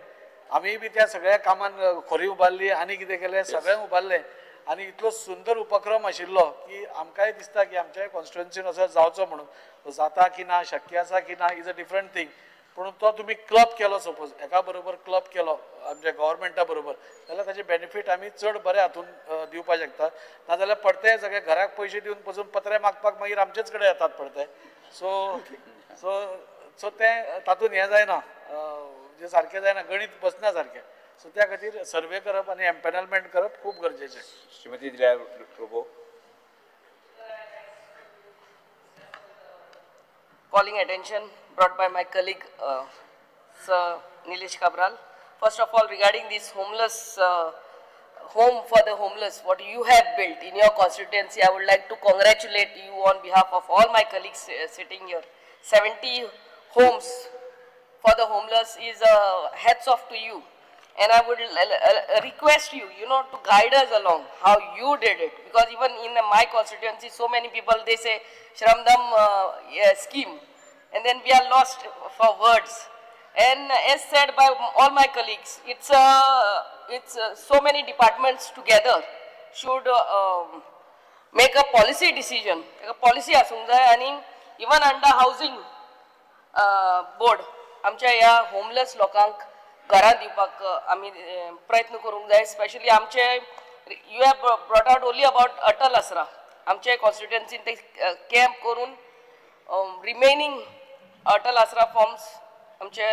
आमी बी त्या सगळ्या कामान खोरी उबारली आनी कितें केलें सगळ्यांक उबारलें. आनी इतलो सुंदर उपक्रम आशिल्लो की आमकांय दिसता की आमच्याय कॉन्स्टिट्युएन्सीन असो जावचो म्हणून. तो जाता की ना, शक्य आसा की ना is a different thing, पूण तो तुमी क्लब केलो सपोज एका बरोबर क्लब केलो आमच्या गव्हर्मेंटा बरोबर जाल्यार ताचे बेनिफीट आमी चड बरे हातून दिवपाक शकता. नाजाल्यार परते सगळे घराक पयशे दिवन पसून पत्रे मागपाक मागीर आमचेच कडेन येतात परते. सो सो सो तें तातूंत हें जायना, जे सारकें जायना, गणीत बसना सारकें. सो त्या खातीर सर्वे करप आनी एम्पॅनलमेंट करप खूब गरजेचें. Shrimati Dilia Lobo. Calling attention brought by my colleague Sir Nilesh Cabral. First of all, regarding this homeless home for the homeless, what you have built in your constituency, I would like to congratulate you on behalf of all my colleagues sitting here. 70 homes for the homeless is a hats off to you. And I would request you, you know, to guide us along how you did it. Because even in my constituency, so many people, they say Shramdam scheme. And then we are lost for words. And as said by all my colleagues, it's so many departments together should make a policy decision. A policy asung jai, ani even under housing board, आमच्या ह्या homeless लोकांक घरां दिवपाक आमी प्रयत्न करूंक जाय. Specially आमचे you have brought out only about Atal Aasra, आमचे कॉन्स्टिट्युएन्सीन ते कॅम्प करून रिमेनींग अटल आसरा फॉर्म्स आमचे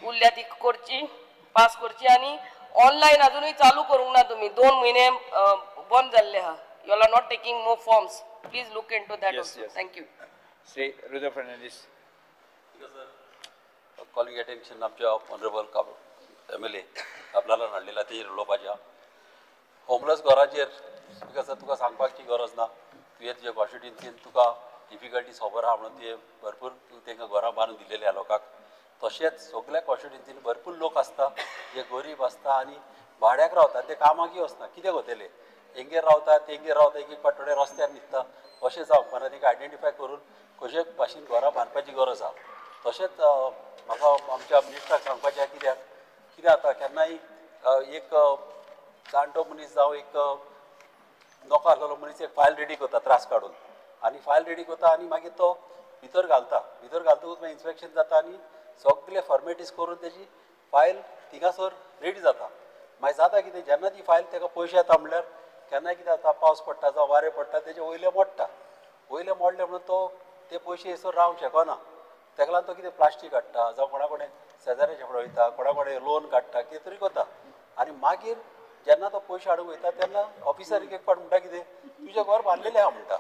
उरल्या ती करची, पास करची. आनी ऑनलायन अजुनूय चालू करूंक ना तुमी, 2 म्हयने बंद जाल्ले आहा. You are not taking more forms, please look into that also. Thank you. Shri Rudra Fernandes. Calling attention आमच्या ऑनरेबल MLA आपल्याला हाडलेला तेजेर उलोवपाचें. होमलेस घराचेर स्पिकर सर तुका सांगपाची गरज ना, तुवें तुज्या कॉन्स्टिट्युएन्सीन तुका डिफिकल्टीज खबर आहा म्हणून तुवें भरपूर तांकां घरां बांदून दिलेलीं आहा लोकांक. तशेंच सगल्या कॉन्स्टिट्युएन्सीन भरपूर लोक आसता जे गरीब आसता आनी भाड्याक रावता, ते कामाकय वचना, कितें करतले, हेंगेर रावता तेंगेर रावता, एक एक फावट थोडे रस्त्यार न्हिदता. अशें जावपाक ना, तांकां आयडेंटिफाय करून कशे भाशेन घरां बांदपाची गरज आहा. तशेंच म्हाका आमच्या मिनिस्टराक सांगपाचें आहा, कित्याक कितें जाता केन्नाय एक जाणटो मनीस जावं एक नोको आसलेलो मनीस एक फायल रेडी करता त्रास काडून, आनी फायल रेडी करता आनी मागीर तो भितर घालता, भितर घालतकूच मागीर इन्स्पेक्शन जाता आनी सगळे फॉर्मेलिटीज करून तेजी फायल थिंगासर रेडी जाता. मागीर जाता कितें, जेन्ना ती फायल ताका पयशे येता म्हणल्यार केन्नाय कितें जाता, पावस पडटा जावं वारें पडटा, तेजे वयले मोडटा, वयले मोडले म्हणून तो ते पयशे येसर रावंक शकना. ताका लागून तो कितें प्लास्टीक हाडटा जावं कोणा कडेन शेजाऱ्याचे फुडें वयता, कोणा कडेन लोन काडटा, कितें तरी करता. आनी मागीर जेन्ना तो पयशे हाडूंक वयता तेन्ना ऑफिसर एक एक फावट म्हणटा कितें तुजें घर बांदलेलें आहा म्हणटा,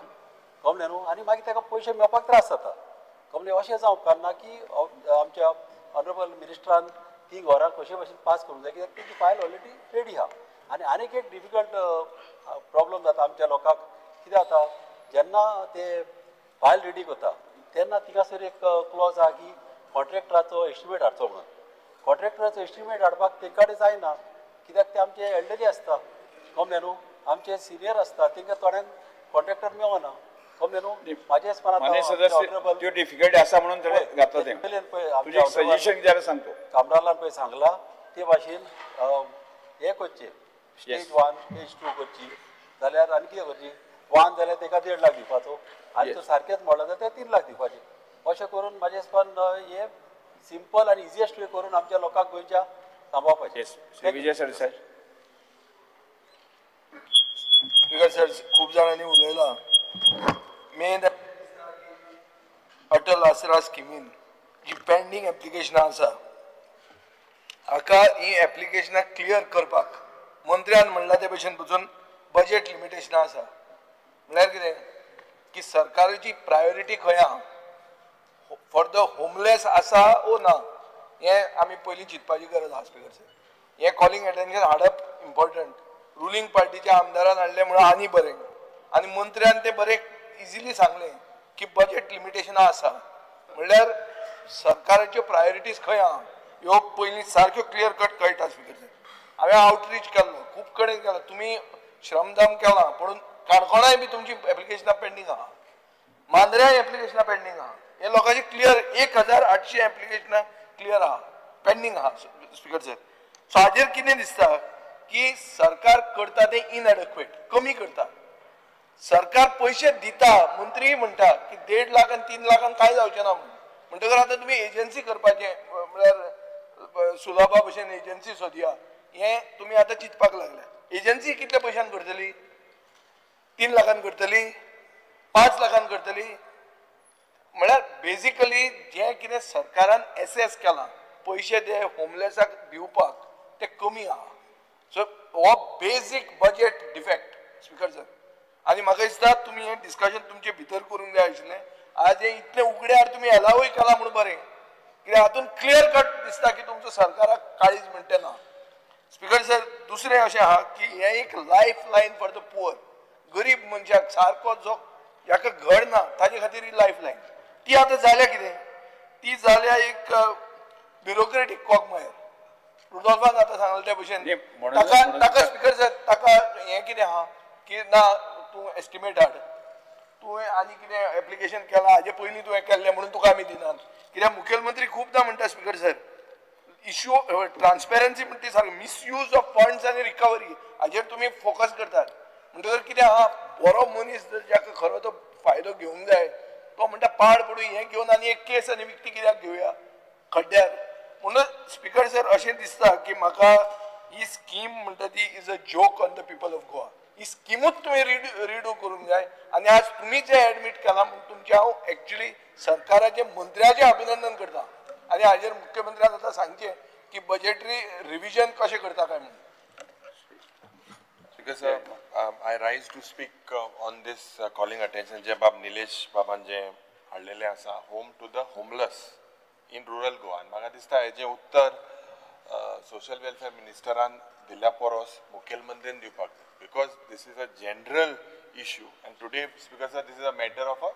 कमलें न्हू, आनी मागीर ताका पयशे मेळपाक त्रास जाता. कमलें अशें जावंक उपकारना की आमच्या ऑनरेबल मिनिस्टरान ती घरां कशे भाशेन पास करूंक जाय, कित्याक तेजी फायल ऑलरेडी रेडी आहा. आनी आनीक एक डिफिकल्ट प्रॉब्लम जाता आमच्या लोकांक, कितें जाता जेन्ना ते फायल रेडी करता तेन्ना थिंगासर एक क्लॉज आहा की कॉन्ट्रॅक्टराचो एस्टिमेट हाडचो म्हणून. कॉन्ट्रॅक्टराचो एस्टिमेट हाडपाक ते कडेन जायना, कित्याक ते आमचे एल्डरी आसता, कमलें न्हू, आमचे सिनियर आसता, तांकां थोड्यांक कॉन्ट्रॅक्टर मेळना. समजलें न्हू म्हाजे हिसपान त्यो डिफिकल्टी आसा म्हणून घातला तें. तुजें सजेशन कितें जाल्यार सांग. तूं काब्रालान पळय सांगला ते भाशेन हें करचें, स्टेज 1 स्टेज 2 करची जाल्यार आनी कितें करची, 1 जाल्यार तेका 1.5 लाख दिवपाचो आनी तो सारकेंच मोडला जाल्यार ते 3 लाख दिवपाचे. अशें करून म्हाजे हिसपान हे सिंपल आनी इजिएस्ट वे करून आमच्या लोकांक गोंयच्या सांबाळपाचें. श्री विजय सरदेसाय. स्पीकर सर, खूब जाणांनी उलयला. मेन अटल आसरा स्किमीन जी पेंडींग एप्लिकेशनां आसा हाका ही एप्लिकेशनां क्लियर करपाक मंत्र्यान म्हणलां ते भशेन पसून बजेट लिमिटेशनां आसा. म्हळ्यार कितें की सरकाराची प्रायोरिटी खंय आहा, फॉर the homeless आसा ओ ना हें आमी पयलीं चिंतपाची गरज आसा. स्पीकर सर, हें कॉलिंग एटेन्शन हाडप इम्पॉर्टंट. रुलिंग पार्टीच्या आमदारान हाडलें म्हणून आनी बरें, आनी मंत्र्यान तें बरें इजिली सांगलें की बजेट लिमिटेशनां आसा, म्हणल्यार सरकाराच्यो प्रायोरिटीज खंय आहा ह्यो पयलीं सारक्यो क्लियर कट कळटा. स्पीकर सर, हांवें आवटरीच केल्लो खूब कडेन केला, तुमी श्रमदान केलां पूण काणकोणाय बी तुमची एप्लिकेशनां पेंडींग आहा, मांद्र्याय एप्लिकेशनां पेंडींग आहा. हे लोकांची क्लियर 1800 एप्लिकेशनां क्लियर आहा, पेंडींग आहा. स्पीकर सर, सो हाजेर कितें दिसता की सरकार करता तें इनएडेक्वेट, कमी करता. सरकार पयशे दिता, मंत्री म्हणटा की 1.5 लाख आनी 3 लाखान कांय जावचें ना म्हणून. म्हणटकर आतां तुमी एजन्सी करपाचें म्हळ्यार सुलभा भशेन एजन्सी सोदया हें तुमी आतां चिंतपाक लागल्या. एजन्सी कितल्या पयशान करतली? 3 लाखान करतली, 5 लाखान करतली. म्हळ्यार बेजिकली जें कितें सरकारान एसेस केलां पयशे ते होमलेसाक दिवपाक ते कमी आहा. सो हो basic budget defect speaker sir. आनी म्हाका दिसता तुमी हें डिस्कशन तुमचे भितर करूंक जाय आशिल्लें. आज हें इतलें उगड्यार तुमी एलावूय केलां म्हूण बरें, कित्याक हातूंत क्लियर कट दिसता की तुमचो सरकाराक काळीज म्हणटा ना. स्पीकर सर, दुसरें अशें आहा की हें एक life line for the poor, गरीब मनशाक सारको जो जाका घर ना ताजे खातीर ही लायफ लायन. ती आतां जाल्या कितें, ती जाल्या एक ब्युरोक्रेटीक कॉगमायर. रुडोल्फान आतां सांगलें ते भशेन ताका ताका स्पीकर सर ताका हें कितें आहा की ना तूं एस्टिमेट हाड, तुवें आनी कितें एप्लिकेशन केलां हाजे पयलीं तुवें केल्लें म्हणून तुका आमी दिनात. कित्याक मुखेलमंत्री खुबदां म्हणटा स्पीकर सर, इश्यू ट्रान्सपेरन्सी म्हणटा ती सारकी मिसयूज ऑफ फंड्स आनी रिकवरी हाजेर तुमी फोकस करतात. म्हणटकर कितें आहा, बरो मनीस जर जाका खरो तो फायदो घेवंक जाय तो म्हणटा पाड पडूं हें घेवन आनी एक केस आनी विकती कित्याक घेवया खड्ड्यार. म्हणून स्पीकर सर अशें दिसता की म्हाका ही स्कीम म्हणटा ती is a joke on the people of Goa. ही स्किमूच तुमी रिडू करूंक जाय. आनी आज तुमी जें एडमीट केलां म्हूण तुमचें हांव एक्चुली सरकाराचें मंत्र्याचें अभिनंदन करता. आनी हाजेर मुख्यमंत्र्यान आतां सांगचें की बजेटरी रिविजन कशें करता काय म्हणून. Speaker sir, I rise to speak on this calling attention जे बाब निलेश बाबान जे हाडलेलें आसा, home to the homeless in rural Goa. आनी म्हाका दिसता हेजें उत्तर सोशल वेलफेअर मिनिस्टरान दिल्ल्या परस मुखेलमंत्र्यान दिवपाक जाय, because this is a general issue and today speaker sir this is a matter of a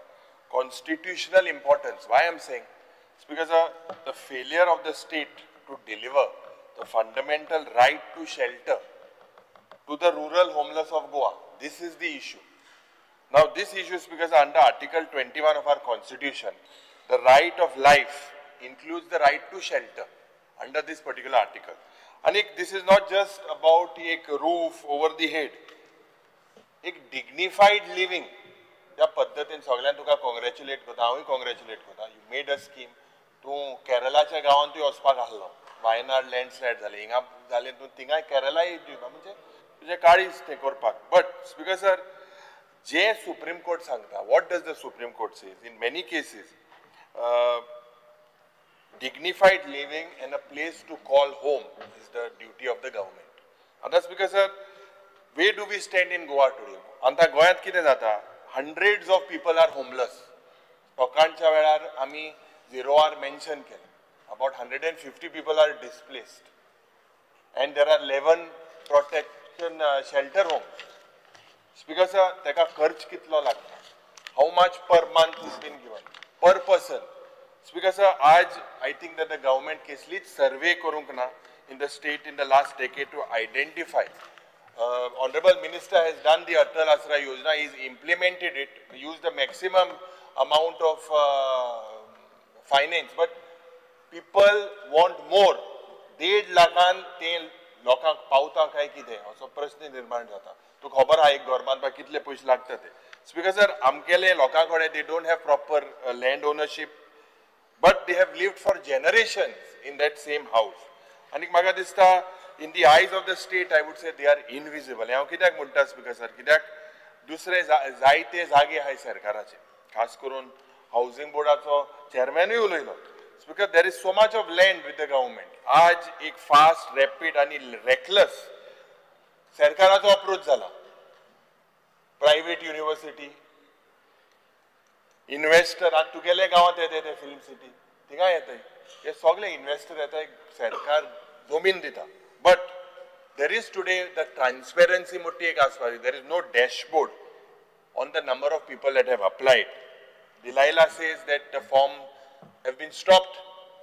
constitutional importance. Why I am saying? Speaker sir, the failure of the state to deliver the fundamental right to shelter to the rural homeless of Goa, this is the issue. Now this issue is because under Article 21 of our Constitution, the right of life includes the right to shelter under this particular article. And this is not just about a roof over the head, a dignified living. त्या पद्दतीन सगळ्यांक तुका congratulate करता, हांवूय congratulate करता. You made a scheme. तूं केरलाच्या गांवांत तूं वचपाक आसलो, वायनाड लँडस्लायड जालें, हिंगा जालें, तूं थिंगाय केरलाय दिवपा म्हणजे तुजें काळीज तें करपाक. But speaker sir, J supreme court सांगता, what does the Supreme Court says in many cases, dignified living and a place to call home is the duty of the government. आतां speaker sir, where do we stand in Goa today? आतां गोंयांत कितें जाता, hundreds of people are homeless. लोकांच्या वेळार आमी zero R mention केलें, about 150 people are displaced and there are 11 protection shelter home. Speaker sir, ताका खर्च कितलो लागता, how much per month is been given per person. Speaker sir, आज I think that the government कसलीच survey करूंक ना in the state in the last decade to identify Honorable Minister has done the Atal Asra Yojana, he's implemented it, used the maximum amount of finance, but people want more. 1.5 लाखान ते लोकांक पावता काय कितें असो प्रश्न निर्माण जाता. तुका खबर आहा एक घर बांदपाक कितले पयशे लागता ते. स्पीकर सर, आमगेले लोकां कडेन they don't have proper land ownership, but they have lived for generations in that same house. आनी म्हाका दिसता in the eyes of the state I would say they are invisible. हांव कित्याक म्हणटा स्पीकर सर, कित्याक दुसरे जायते जागे आहाय सरकाराचे, खास करून हावजींग बोर्डाचो चेअरमॅनूय उलयलो. Speaker, there is so much of land with the government. आज एक फास्ट, रॅपीड आनी रेकलस सरकाराचो अप्रोच जाला. प्रायव्हेट युनिव्हर्सिटी, इन्व्हेस्टर, आज तुगेले गांवांत येता ते फिल्म सिटी, थिंगा येताय हे सगळे इन्व्हेस्टर येताय, सरकार जमीन दिता. But there is today the transparency मोठी एक आसपाक. There is no dashboard on the number of people that have applied. Delilah says that the form have been stopped,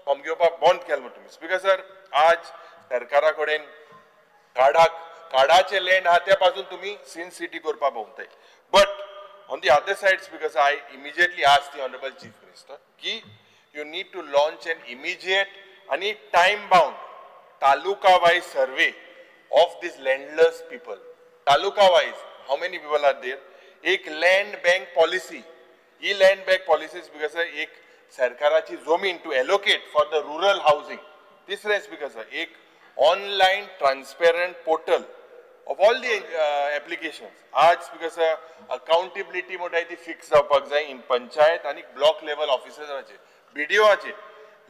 form घेवपाक बंद केलें म्हणटा तुमी. स्पीकर सर, आज सरकारा कडेन कार्डाचें लँड आहा त्या पासून तुमी सिन सिटी करपाक भोंवताय. But on the other side, Speaker sir, I immediately ask the honourable chief minister की you need to launch an immediate आनी time bound taluka wise survey of this landless people. Taluka wise how many people are there. एक land bank policy, ही land bank policy speaker sir एक सरकाराची जमीन to allocate for the rural housing. तिसरें speaker sir, एक online transparent portal of all the applications. आज speaker sir accountability म्हणटाय ती फिक्स जावपाक जाय इन पंचायत आनी ब्लॉक लेवल ऑफिसराचेर, बीडीओचेर.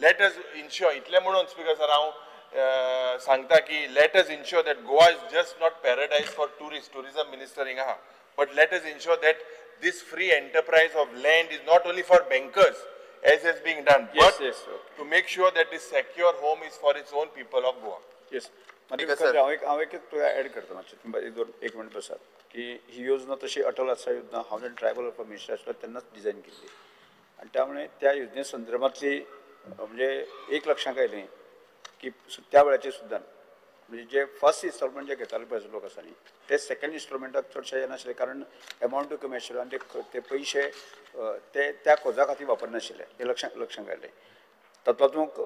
Let us ensure, इतलें म्हणून स्पीकर सर हांव सांगता की let us ensure that Goa is just not paradise for tourist, tourism minister हिंगा आहा, but let us ensure that this free enterprise of land is not only for bankers as is being done, yes, but yes, okay, to make sure that this secure home is for its own people of Goa. Yes. हांव एक तुका add करता मातशें, एक minute बसात. की ही योजना तशी अटल आसरा योजना हावज अँड ट्रायबल मिनिस्टर आसलो तेन्नाच डिझायन केल्ली आनी त्यामुळे त्या योजने संदर्भातली म्हणजे एक लक्षांत आयलें की त्या वेळाचेर सुद्दां म्हणजे जे फर्स्ट इन्स्टॉलमेंट जे घेताले पळय लोक आसा न्ही ते सेकंड इन्स्टॉलमेंटाक चडशे येनाशिल्ले, कारण एमावंटूय कमी आशिल्लो आनी ते पयशे ते त्या कोजा खातीर वापरनाशिल्ले, हे लक्षांत आयलें. तातूंत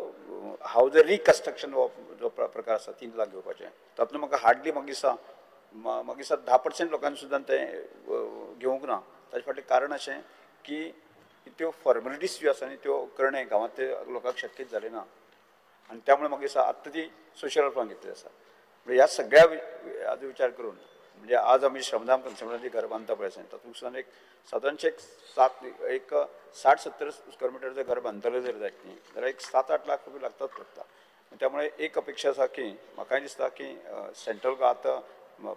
हावज रिकन्स्ट्रक्शन हो जो प्रकार आसा 3 लाख घेवपाचें, तातूंत म्हाका हार्डली म्हाका दिसता 10% लोकांनी सुद्दां तें घेवंक ना. ताचे फाटलें कारण अशें की त्यो फॉर्मेलिटीज ज्यो आसा न्ही त्यो करणें गांवांतल्या लोकांक शक्यच जालें ना आनी त्यामुळे म्हाका दिसता आत्तां ती सोशल वेलफेअरान घेतली आसा. म्हणजे ह्या सगळ्या हाजो विचार करून म्हणजे आज आमी श्रमदान कन्सल्टंट घर बांदता पळय आसा तातूंत सुद्दां एक सादारणशें एक 60-70 स्क्वेअर मिटरचें घर बांदतले जर जायत न्ही जाल्यार एक 7-8 लाख रुपये लागतात लागता. त्यामुळे एक अपेक्षा आसा की म्हाकाय दिसता की सेंट्रल आतां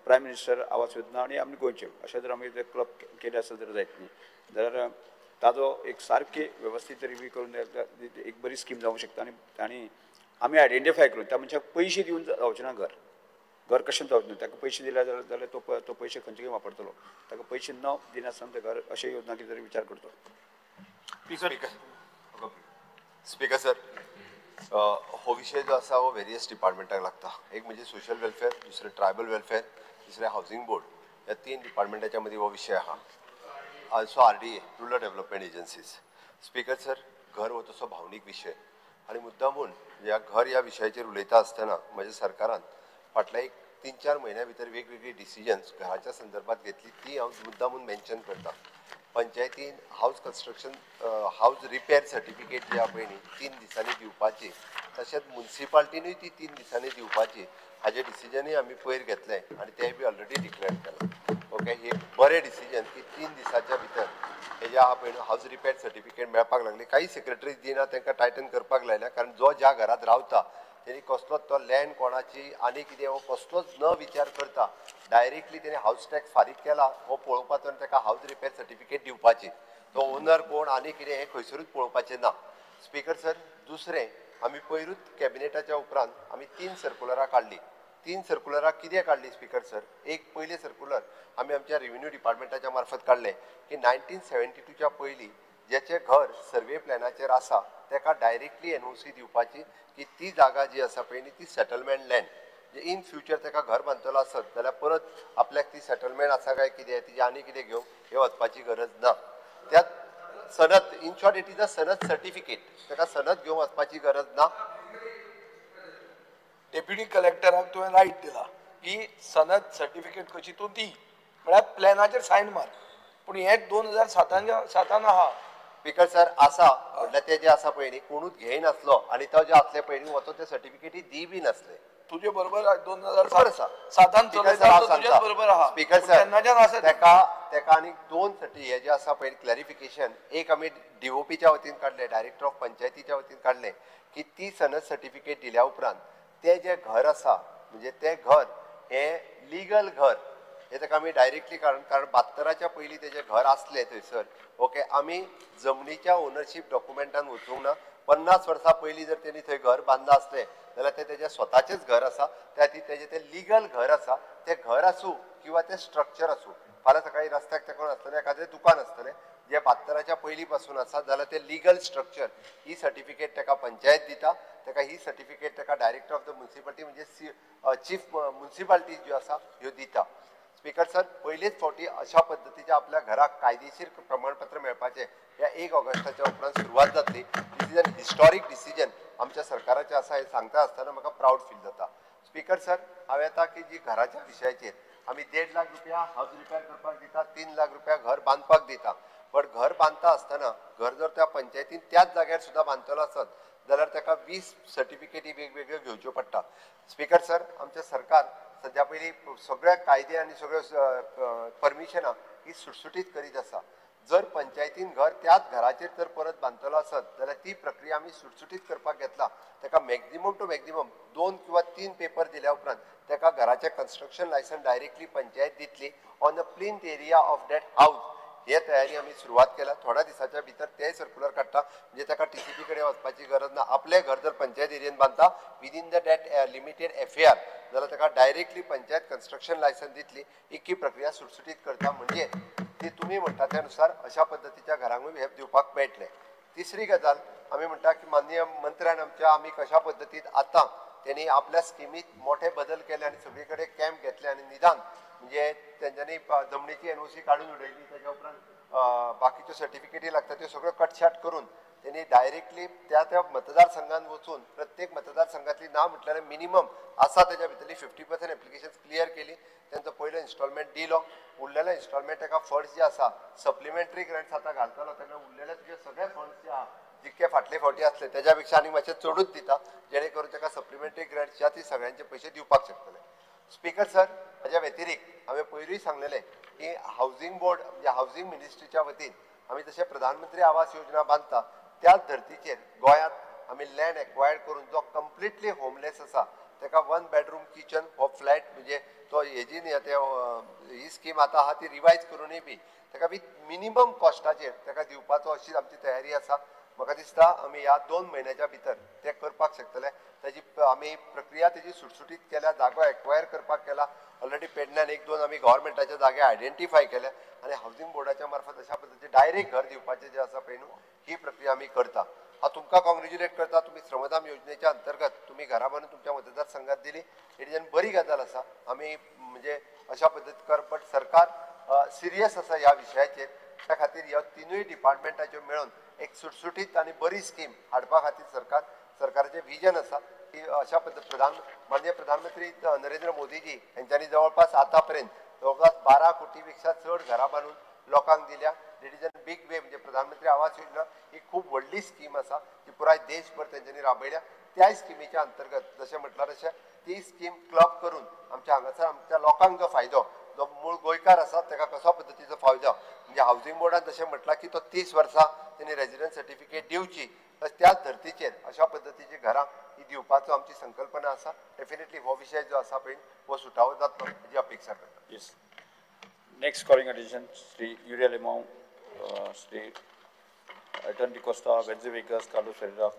प्रायम मिनिस्टर आवास योजना आनी आमी गोंयचे अशें जर आमी क्लब केले आसा जर जायत न्ही जाल्यार ताजो एक सारकी वेवस्थीत रिव्यू करून एक बरी स्कीम जावंक शकता. आनी आमी आयडेंटिफाय करून त्या मनशाक पयशे दिवन जावचें ना, घर घर कशें जावचें ना, ताका पयशे दिले जाल्यार तो पयशे खंयचे खंय वापरतलो, ताका पयशे न दिनासतना तें घर अशें योजना कितें तरी विचार करचो. स्पीकर सर, हो विशय जो आसा हो वेरियस डिपार्टमेंटाक लागता. एक म्हणजे सोशल वेलफेअर, दुसरें ट्रायबल वेलफेअर, तिसरें हावजींग बोर्ड. ह्या 3 डिपार्टमेंटाच्या मदीं हो विशय आहा. Also RDA, rural development agencies. Speaker sir, घर हो तसो भावनीक विशय आनी मुद्दामून ह्या घर ह्या विशयाचेर उलयता आसतना म्हज्या सरकारान फाटल्या एक 3-4 म्हयन्या भितर वेगवेगळी डिसिजन्स घराच्या संदर्भात घेतली ती हांव मुद्दामून मेन्शन करता. पंचायतीन house construction house repair certificate जी आहा पळय न्ही 3 दिसांनी दिवपाची, तशेंच मुन्सिपाल्टीनूय ती 3 दिसांनी दिवपाची हाजें डिसिजनूय आमी पयर घेतलें आनी तेंय बी ऑलरेडी डिक्लेअर केलां. ओके, हे बरें डिसिजन की 3 दिसाच्या भितर हे जे आहा पळय न्हू हावज रिपेर सर्टिफिकेट मेळपाक लागली. काही सेक्रेटरीज दिना तांकां टायटन करपाक लायल्या, कारण जो ज्या घरांत रावता तेणी कसलोच तो लँड कोणाची आनी कितें हो कसलोच न विचार करता डायरेक्टली तेणी हावज टॅक्स फारीक केला हो पळोवपाचो आनी ताका हावज रिपेर सर्टिफिकेट दिवपाची, तो ओनर कोण आनी कितें हें खंयसरूच पळोवपाचें ना. स्पीकर सर, दुसरें आमी पयरूच कॅबिनेटाच्या उपरांत आमी 3 सर्कुलरां काडलीं. 3 सर्कुलरां कितें काडलीं स्पीकर सर? एक पयलें सर्कुलर आमी आमच्या रेव्हेन्यू डिपार्टमेंटाच्या मार्फत काडलें की 1972च्या पयलीं ज्याचें घर सर्वे प्लॅनाचेर आसा ताका डायरेक्टली एनओसी दिवपाची की ती जागा जी आसा पळय न्ही ती सेटलमेंट लँड, इन फ्युचर ताका घर बांदतलो आसत जाल्यार परत आपल्याक ती सेटलमेंट आसा काय कितें तिजें आनी कितें घेवंक हें वचपाची गरज ना. त्या सनद, in short it is a sanad certificate, ताका सनद घेवंक वचपाची गरज ना. डेप्युटी कलेक्टराक तुवें रायट दिला की सनद सर्टिफिकेट कशी तूं दी, म्हळ्यार प्लॅनाचेर सायन मार. पूण हें 2007 आहा. स्पीकर सर आसा म्हटल्यार ते जे आसा पळय न्ही कोणूच घेयनासलो आनी तो जे आसले पळय न्ही वचोन ते सर्टिफिकेटी दी बी नासले. तुजे बरोबर 2007 बरोबर आहा. स्पीकर सर तेका तेका आनी दोन हे जे आसा पळय क्लॅरिफिकेशन, एक आमी डीओपीच्या वतीन काडलें, डायरेक्टर ऑफ पंचायतीच्या वतीन काडलें की ती सनद सर्टिफिकेट दिल्या उपरांत तें जें घर आसा म्हणजे तें घर हें लिगल घर हें ताका आमी डायरेक्टली कारण 72च्या पयलीं तेजें घर आसलें थंयसर. ओके, आमी जमनीच्या ओनरशीप डॉक्युमेंटान वचूंक ना. 50 वर्सां पयलीं जर तेणी थंय घर बांदलां आसलें जाल्यार तें तेजें स्वताचेंच घर आसा, त्या खातीर तेजें तें लिगल घर आसा. तें घर आसूं किंवा तें स्ट्रक्चर आसूं, फाल्यां सकाळीं रस्त्याक तेंकून आसतलें एखादें दुकान आसतलें जें 72च्या पयलीं पासून आसा जाल्यार तें लिगल स्ट्रक्चर ही सर्टिफिकेट ताका पंचायत दिता. ताका ही सर्टिफिकेट ताका डायरेक्टर ऑफ the municipality म्हणजे चीफ मुन्सिपालिटी ज्यो आसा ह्यो दिता. स्पीकर सर पयलेच फावटी अशा पद्दतीच्या आपल्या घराक कायदेशीर प्रमाणपत्र मेळपाचें ह्या 1 ऑगस्टाच्या उपरांत सुरवात जातली. This is an historic decision आमच्या सरकाराचें आसा हें सांगता आसतना म्हाका प्रावड फील जाता. स्पीकर सर हांवें आतां की जी घराच्या विशयाचेर आमी 1.5 लाख रुपया हावज रिपेर करपाक दिता, 3 लाख रुपया घर बांदपाक दिता. बट घर बांदता आसतना घर जर त्या पंचायतीन त्याच जाग्यार सुद्दां बांदतलो आसत जाल्यार ताका 20 सर्टिफिकेटी वेगवेगळ्यो घेवच्यो पडटा. स्पीकर सर आमचें सरकार सद्या पयलीं सगळे कायदे आनी सगळ्यो परमिशनां ही सुटसुटीत करीत आसा. जर पंचायतीन घर त्याच घराचेर जर परत बांदतलो आसत जाल्यार ती प्रक्रिया आमी सुटसुटीत करपाक घेतला. ताका मॅक्झिमम टू मॅक्झिमम 2 किंवा 3 पेपर दिल्या उपरांत ताका घराचें कन्स्ट्रक्शन लायसन्स डायरेक्टली पंचायत दितली on the plinth area of that house. हे तयारी आमी सुरवात केल्या. थोड्या दिसाच्या भितर ते सर्क्युलर काडटा म्हणजे ताका टीसीपी कडेन वचपाची गरज ना. आपलें घर जर पंचायत एरियेन बांदता within the that limited FAR जाल्यार ताका डायरेक्टली पंचायत कन्स्ट्रक्शन लायसन्स दितली. इतकी प्रक्रिया सुटसुटीत करता म्हणजे ती तुमी म्हणटा त्या नुसार अशा पद्दतीच्या घरांकूय हें दिवपाक मेळटलें. तिसरी गजाल आमी म्हणटा की माननीय मंत्र्यान आमच्या आमी कशा पद्दतीन आतां तेणी आपल्या स्किमीत मोठे बदल केले आनी सगळे कडेन कॅम्प घेतले आनी निदान म्हणजे तेंच्यांनी जमनीची एनओसी काडून उडयली, तेच्या उपरांत बाकीच्यो सर्टिफिकेटी लागता त्यो सगळ्यो कटशाट करून तेणी डायरेक्टली त्या त्या मतदारसंघात वचून प्रत्येक मतदारसंघातली ना म्हटल्यार मिनिमम आसा तेच्या भितरली 50% एप्लिकेशन्स क्लियर केली. तेंचो पयलो इन्स्टॉलमेंट दिलो, उरलेलो इन्स्टॉलमेंट ताका फंड्स जे आसा सप्लिमेंटरी ग्रँट्स आतां घालतलो तेन्ना उरलेले तुजे सगळे फंड्स जे आहा जितके फाटले फावटी आसले तेज्या पेक्षा आनी मातशे चडूच दिता जेणे करून ताका सप्लिमेंटरी ग्रँट्स ज्या ती सगळ्यांचे पयशे दिवपाक शकतले. स्पीकर सर हाज्या व्यतिरिक्त हांवें पयरूय सांगलेलें की हावजींग बोर्ड म्हणजे हावजींग मिनिस्ट्रीच्या वतीन आमी जशें प्रधानमंत्री आवास योजना बांदता त्याच धर्तीचेर गोंयांत आमी लँड एक्वायर्ड करून जो कंप्लिटली होमलेस आसा ताका 1 बेडरूम किचन हो फ्लॅट म्हणजे तो हेजी न्ही ते ही स्कीम आतां आहा ती रिवायज करूनय बी ताका विथ मिनिमम कॉस्टाचेर ताका दिवपाचो अशी आमची तयारी आसा. म्हाका दिसता आमी ह्या 2 म्हयन्याच्या भितर तें करपाक शकतले. ताजी आमी प्रक्रिया तेजी सुटसुटीत केल्या, जागो एक्वायर करपाक केला. ऑलरेडी पेडण्यान 1-2 आमी गव्हर्मेंटाच्या जागे आयडेंटिफाय केल्या आनी हावजींग बोर्डाच्या मार्फत अशा पद्दतीन डायरेक्ट घर दिवपाचें जें आसा पळय न्हू ही प्रक्रिया आमी करता. हांव तुमकां कॉंग्रेच्युलेट करता, तुमी श्रमदान योजनेच्या अंतर्गत तुमी घरां बांदून तुमच्या मतदारसंघात दिली, it is an बरी गजाल आसा. आमी म्हणजे अशा पद्दतीन कर बट सरकार सिरियस आसा ह्या विशयाचेर. त्या खातीर ह्या 3 डिपार्टमेंटाच्यो मेळून एक सुटसुटीत आनी बरी स्कीम हाडपा खातीर सरकाराचें विजन आसा की अशा पद्दतीन माननीय प्रधानमंत्री नरेंद्र मोदीजी हेंच्यांनी जवळपास आतां पर्यंत जवळपास 12 कोटी पेक्षा चड घरां बांदून लोकांक दिल्या. It is an big way म्हणजे प्रधानमंत्री आवास योजना ही खूब व्हडली स्कीम आसा जी पुराय देशभर तेंच्यांनी राबयल्या. त्याय स्किमीच्या अंतर्गत जशें म्हटलां तशें ती स्कीम क्लब करून आमच्या हांगासर आमच्या लोकांक जो फायदो जो मूळ गोंयकार आसा ताका कसो पद्दतीचो फायदो म्हणजे हावजींग बोर्डान जशें म्हटलां की तो 30 वर्सां तेणी रेजिडन्स सर्टिफिकेट दिवची त्याच धर्तीचेर अशा पद्दतीची घरां ही दिवपाचो आमची संकल्पना आसा. डेफिनेटली हो विशय जो आसा पळय हो सुटावो जातलो हेजी अपेक्षा करता. Yes, next calling attention Shri Uriel Alemao, Shri Elton D'Costa, Venzy Viegas, Carlos Ferreira.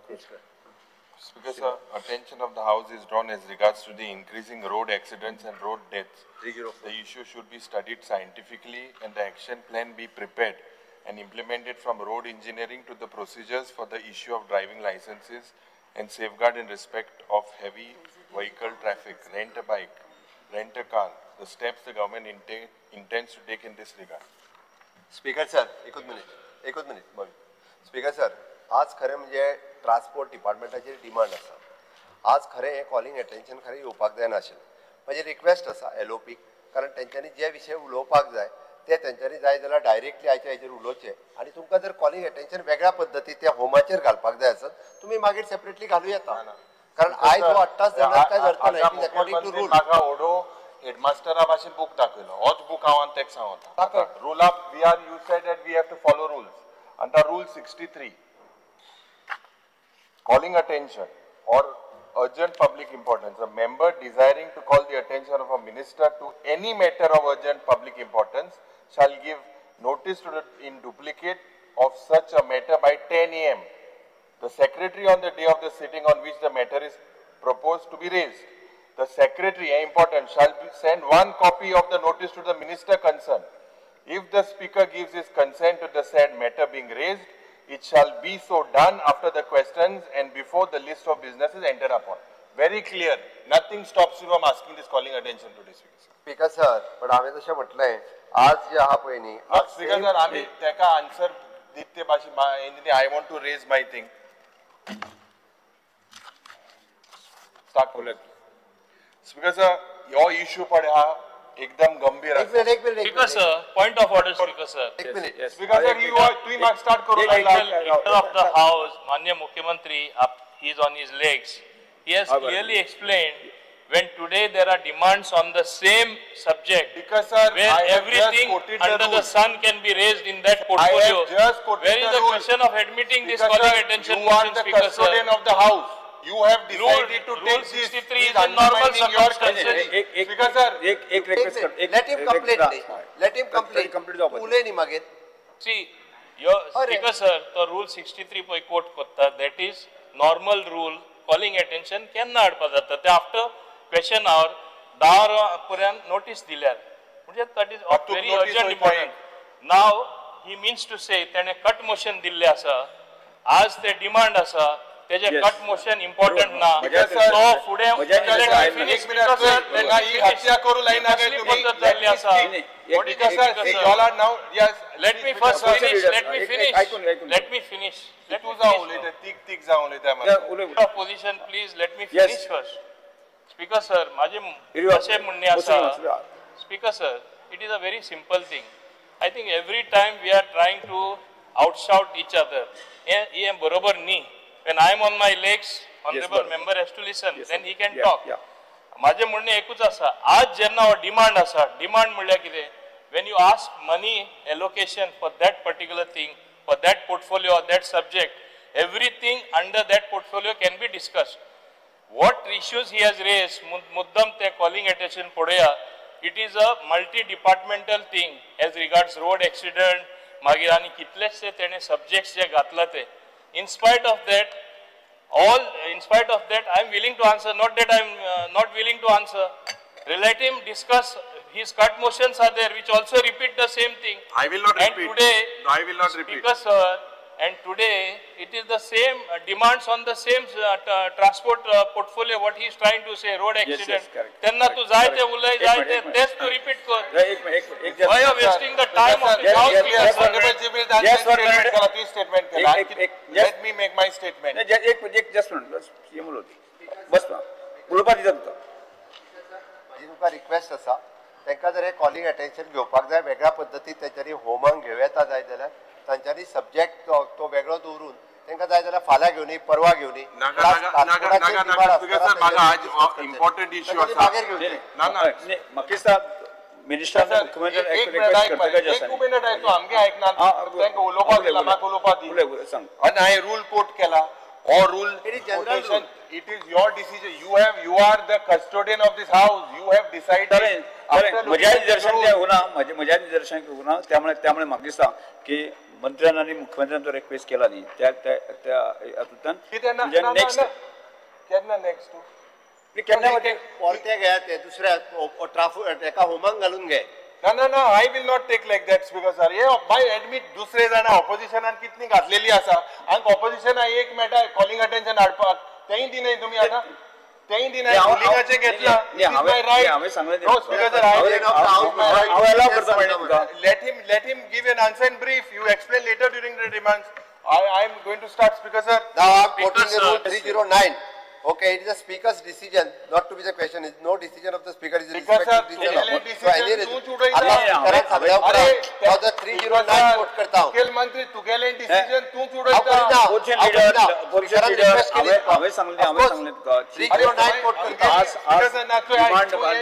Speaker sir, attention of the House is drawn as regards to the increasing road accidents and road deaths. The issue should be studied scientifically and the action plan be prepared and implemented from road engineering to the procedures for the issue of driving licenses and safeguard in respect of heavy vehicle traffic, rent a bike, rent a car, the steps the government intends to take in this regard. Speaker sir, एकूच minute speaker sir, आज खरें म्हणजे transport डिपार्टमेंटाचेर demand आसा. आज खरें हें calling attention खरें येवपाक जायनाशिल्लें. म्हजी रिक्वेस्ट आसा एलओपीक, कारण तेंच्यांनी जे विशय उलोवपाक जाय ते तेंच्यांनी जाय जाल्यार डायरेक्टली आयच्या हेजेर उलोवचें आनी तुमकां जर कॉलिंग अटेन्शन वेगळ्या पद्दती त्या होमाचेर घालपाक जाय आसत तुमी मागीर सेपरेटली घालूं येता, कारण आयज हो आठ्ठास जाणांक कांय अर्थ ना. It is according to rule. म्हाका ओडो हेडमास्टरा भाशेन बूक दाखयलो, होच बूक हांव आनी तेका सांगता. Rule of we are, you said that we have to follow rules. आनी rule 63 calling attention or urgent public importance. A member desiring to call the attention of a minister to any matter of urgent public importance shall give notice to the, in duplicate of such a matter by 10 a.m. The secretary on the day of the sitting on which the matter is proposed to be raised. The secretary, important, shall send one copy of the notice to the minister concerned. If the speaker gives his consent to the said matter being raised, it shall be so done after the questions and before the list of business is entered upon. Very clear. Nothing stops you from asking this calling attention to this. Speaker sir, पण हांवें तशें म्हटलें आज जे आहा पळय न्ही, speaker sir आमी तेका आन्सर दित ते भाशेन I want to raise my thing. Start. Speaker sir, हो इश्यू पळय हा एकदम गंभीर. एक minute. Speaker sir, point of order, speaker sir. एक minute. Speaker sir, you are तुम्ही माग स्टार्ट करू लागला. Leader of the house, माननीय मुख्यमंत्री, he is on his legs. He has clearly explained when today there are demands on the same subject. Because sir, where everything under the sun can be raised in that portfolio. I have just quoted Where is the question of admitting this calling attention? You are the custodian of the house. You have decided to take this. 63 is a normal circumstances. Speaker sir, एक request कर. Let him complete. Let him complete. उलय न्ही मागीर. See, your speaker sir, तो rule 63 पळय quote करता, that is normal rule calling attention केन्ना हाडपा जाता ते आफ्टर क्वेश्चन our 10 वरां पर्यंत नोटीस दिल्यार, म्हणजे that is of very urgent important. Now he means to say तेणे कट मोशन दिल्लें आसा, आज ते डिमांड आसा, तेजे कट मोशन इम्पॉर्टंट ना. तो फुडें let me first finish, let me finish, let me finish. तूं जावं उलयता, तीक तीक जावं उलयता. Opposition please let me finish first. Speaker sir, माझे अशें म्हणणें आसा. Speaker sir, it is a very simple thing. I think every time we are trying to outshout each other, हें बरोबर न्ही. When I am on my legs, honorable member has to listen, then he can talk. माझे म्हणणें एकूच आसा, आज जेन्ना हो डिमांड आसा, डिमांड म्हणल्यार कितें, when you ask money allocation for that particular thing, for that portfolio or that subject, everything under that portfolio can be discussed. What issues he has raised, muddam te calling attention podoya, it is a multi-departmental thing as regards road accident, मागीर आनी कितलेशे तेणे subjects जे घातला ते. In spite of that, I am willing to answer, not that I am not willing to answer. Let him discuss. His cut motions are there, which also repeat the same thing. I will not repeat. And today, no, I will not repeat. Speaker sir, and today it is the same demands on the same transport portfolio. What he is trying to say, road accident. Yes, correct. Tenna tu jai te ulay jai te test tu repeat kar. Why you are wasting the time of the house? Yes, sir. Statement केला. Let me make my statement. एक just minute, बस ये उलोवती. बस ना. उलोवपा दिता तुका. तुका request आसा, तांकां जर हे कॉलिंग अटेन्शन घेवपाक जाय वेगळ्या पद्दतीन तेंच्यांनी होमांक घेवं येता जाय जाल्यार तांच्यांनी सब्जेक्ट तो वेगळो दवरून तांकां जाय जाल्यार फाल्यां घेवनी परवा घेवनी. इम्पॉर्टंट इश्यू आसा. ना ना म्हाका दिसता मिनिस्टरान मुख्यमंत्र्यान एक रिक्वेस्ट करतकच आसा. एक मिनट आयक, आमगे आयकना, तांकां उलोवपाक दिला, म्हाका उलोवपाक दी. सांग. आनी हांवें रूल कोट केला. Or rule, it is general rule. It is your decision. You are the custodian of this house. You have decided. म्हज्या निदर्शन तें उरना, म्हज्या निदर्शन उरना. त्यामुळे त्यामुळे म्हाका दिसता की मंत्र्यान आनी मुख्यमंत्र्यान तो रिक्वेस्ट केला न्ही त्या त्या हातूंतल्यान नेक्स्ट केन्ना नेक्स्ट केन्ना परते घे ते दुसऱ्या ट्राफिक एका होमांक घालून घे. ना ना ना, I will not take like that speaker sir. हे बाय एडमीट दुसरे जाणां ऑपोजिशनान कितली घातलेली आसा. आमकां ऑपोजिशनाक एक मेळटा कॉलिंग अटेन्शन हाडपाक, तेंय दिनाय तुमी आतां. तेंय दिनाय. रुलिंगाचें घेतला. हांवें सांगलें. No speaker sir, हांव अलाव करता म्हणलें तुका. Let him give an answer in brief. You explain later during the demands. I am going to start, Speaker sir. Now I am quoting the rule 309. Okay, it is the speaker's decision, not to be the question. It's no decision of the speaker, it is a respective decision of. So any now the 309 quote करता हूँ. मुख्यमंत्री तुगेले decision तूं उडयता. Opposition leader, हांवें सांगलें, हांवें सांगलें तुका. 309 quote करता. आज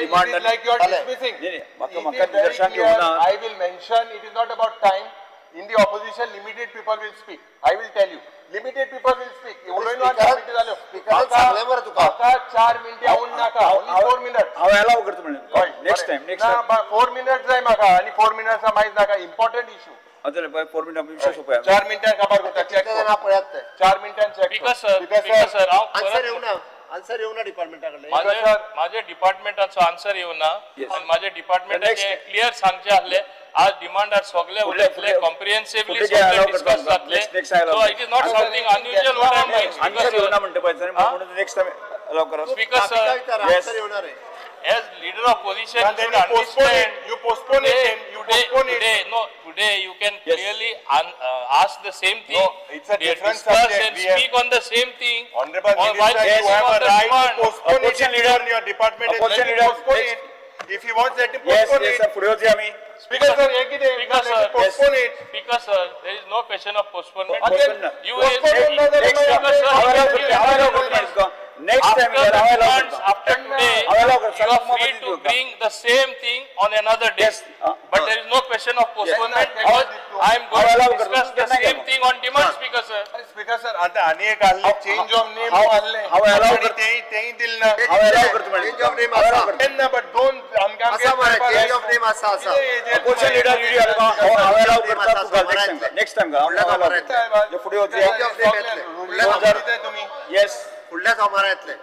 demand like you are dismissing. म्हाका निदर्शन घेवना. I will mention it is not about time. In the opposition, limited people will speak. I will tell you. Limited people will speak. म्हाका 4 मिनटां नाका. Only 4 minutes. हांव allow करता म्हणलें. Next time, next time. 4 minutes जाय म्हाका आनी 4 minutes मागीर नाका. Important issue. 4 मिनटां विशय सोंपया. 4 मिनटां काबार करता. चेक कर. 4 मिनटां चेक कर. स्पीकर सर, हांव आन्सर येवना. आन्सर येवना डिपार्टमेंटा कडल्यान. माझे डिपार्टमेंटाचो आन्सर येवना आनी माझे डिपार्टमेंटाचे क्लियर सांगचें आसलें. आज डिमांड आर सगळे उलयतले कॉम्प्रिहेन्सिवली, सगळे डिस्कस जातले. So it is not something unusual what I am doing. Answer येवना म्हणटा पळय, म्हणून नेक्स्ट टाइम अलाव करा. स्पीकर सर, आन्सर येवना रे. As leader of opposition, you should understand. You postpone it. You postpone it. No, today you can clearly ask the same thing. No, it's a different subject. And speak on the same thing. Honorable Minister, you have a right to postpone it. Leader in your department, opposition leader, postpone it. If he wants, let him postpone yes, it. Yes, sir. Speaker sir, postpone it. Speaker sir, there is no question of postponement. You postpone next time, after today, you are free to bring the same thing on another day. Yes. But there is no question of postponement because I am going to discuss the same thing on demand, Speaker sir. Speaker sir, आता आनी एक आसलें change of name आसलें. हांव allow करता. तेंय दिलें ना. हांव अलाव करता. चेंज ऑफ नेम आसा. ना, बट दोन आमकां आसा मरे, चेंज ऑफ नेम आसा आसा. अपोजिशन लीडर हांव अलाव करता तुका नेक्स्ट टाइम. हांव अलाव करता. फुडें चेंज ऑफ नेम येतलें. तुमी येस, फुडल्या सोमारा येतले.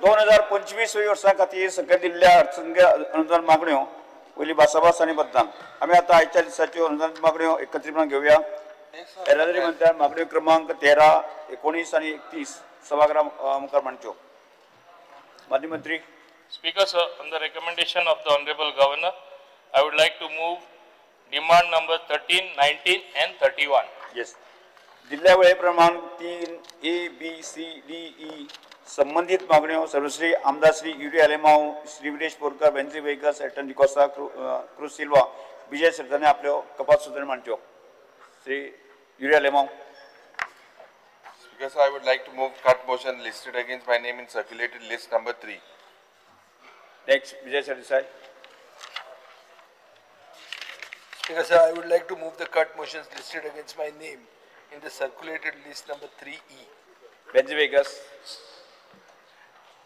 2025 वर्सां खातीर सकयल दिल्ल्या अर्थसंकल्पीय अनुदान मागण्यो वयली भासाभास आनी मतदान. आमी आतां आयच्या दिसाच्यो अनुदान मागण्यो एकत्रीपणान घेवया. येरादारी मंत्र्यान मागण्यो क्रमांक 13, 19 आनी 31 सभागृहा मुखार मांडच्यो. माननीय मंत्री. Speaker sir, on the recommendation of the honourable governor, I would like to move demand number 13, 19 and 31. Yes. दिल्ल्या वेळेप्रमाण 3 A, B, C, D, E संबंधित मागण्यो सर्वश्री आमदार श्री युरी आलेमाव, श्री विरेश बोरकर, वेन्झी वेगस, एटन डिकोस्ता, क्रूज सिल्वा, विजय सरदेसाय आपल्यो कपात सुचोवण्यो मांडच्यो. Shri Yuri Alemao. Speaker sir, I would like to move cut motion listed against my name in circulated list number 3. Next, Vijay Sardesai. Speaker sir, I would like to move the cut motions listed against my name in the circulated list number 3E. Venzy Viegas.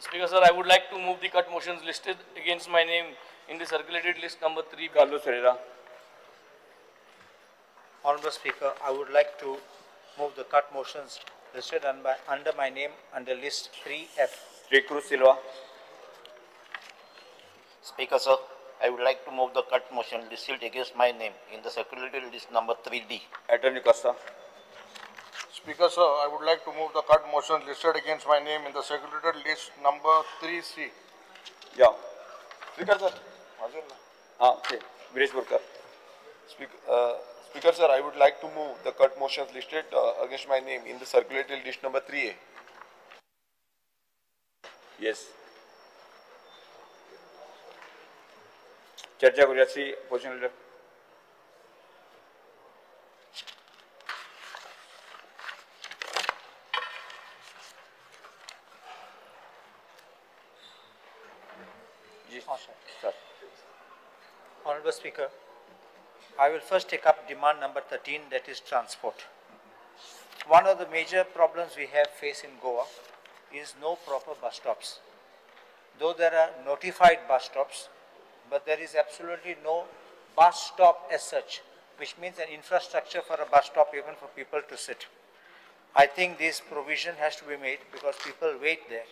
Speaker sir, I would like to move the cut motions listed against my name in the circulated list number 3B. Carlos Ferreira. Honorable Speaker, I would like to move the cut motions listed under my name under list 3F. Shri Cruz Silva. Speaker sir, I would like to move the cut motion listed against my name in the circulated list number 3D. Attorney Costa. Speaker sir, I would like to move the cut motion listed against my name in the circulated list number 3C. Yeah. Speaker sir. Okay. Viresh Borkar. Speaker sir, I would like to move the cut motions listed against my name in the circulated list number 3A. Yes. चर्चा करूया. Shri opposition leader. Sir. Honorable Speaker, I will first take up demand number 13, that is transport. One of the major problems we have faced in Goa is no proper bus stops. Though there are notified bus stops, but there is absolutely no bus stop as such, which means an infrastructure for a bus stop even for people to sit. I think this provision has to be made because people wait there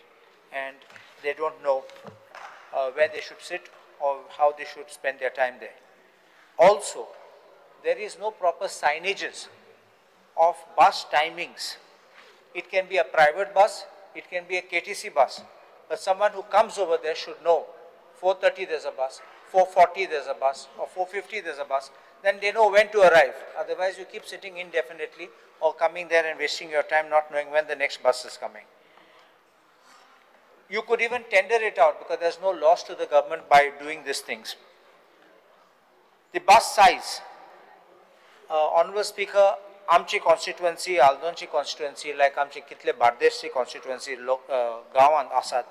and they don't know where they should sit or how they should spend their time there. Also, there is no proper signages of bus timings. It can be a private bus, it can be a KTC bus, but someone who comes over there should know 4:30 there's a bus, 4:40 there's a bus, or 4:50 there's a bus. Then they know when to arrive. Otherwise, you keep sitting indefinitely or coming there and wasting your time not knowing when the next bus is coming. You could even tender it out because there's no loss to the government by doing these things. The bus size. Honorable Speaker, आमची constituency, Aldonchi constituency, like आमचे कितले बार्देसची constituency लोक गांवांत आसात,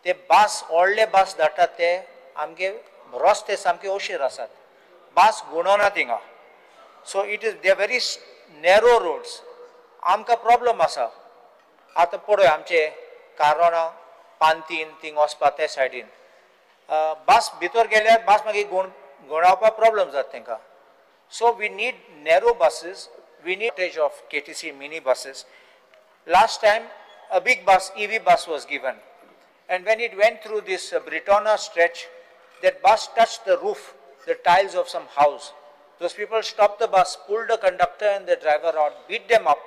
ते बस व्हडले बस धाडटात ते आमगे रस्ते सामके ओशीर आसात, बस गुणना थिंगा. So it is they very narrow roads. आमकां प्रॉब्लम आसा. आतां पळय आमचे कारोणा पांतीन थिंग वचपा ते सायडीन बस भितर गेल्यार बस मागीर गुणावपाक प्रॉब्लम जाता तांकां. So we need narrow buses. We need shortage of KTC mini buses. Last time a big bus, EV bus was given, and when it went through this Britona stretch, that bus touched the roof, the tiles of some house. Those people stopped the bus, pulled the conductor and the driver out, beat them up,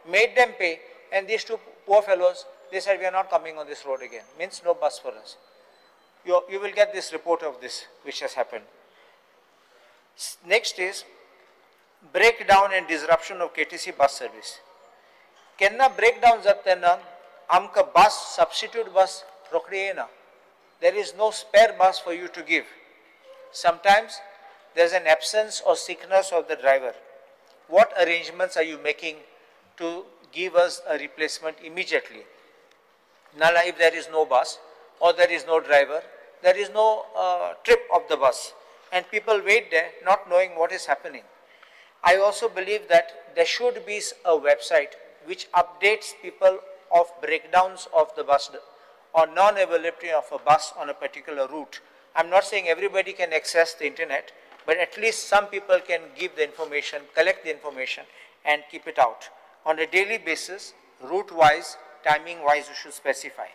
made them pay, and these two poor fellows, they said, we are not coming on this road again. Means no bus for us. You will get this report of this, which has happened. Next is breakdown and disruption of KTC bus service. Kenna breakdown जाता तेन्ना आमकां बस, substitute bus रोखडी येना. There is no spare bus for you to give. Sometimes there is an absence or sickness of the driver. What arrangements are you making to give us a replacement immediately? Nala, if there is no bus or there is no driver, there is no trip of the bus, and people wait there not knowing what is happening. I also believe that there should be a website which updates people of breakdowns of the bus or non-availability of a bus on a particular route. I'm not saying everybody can access the internet, but at least some people can give the information, collect the information, and keep it out. On a daily basis, route-wise, timing-wise, you should specify.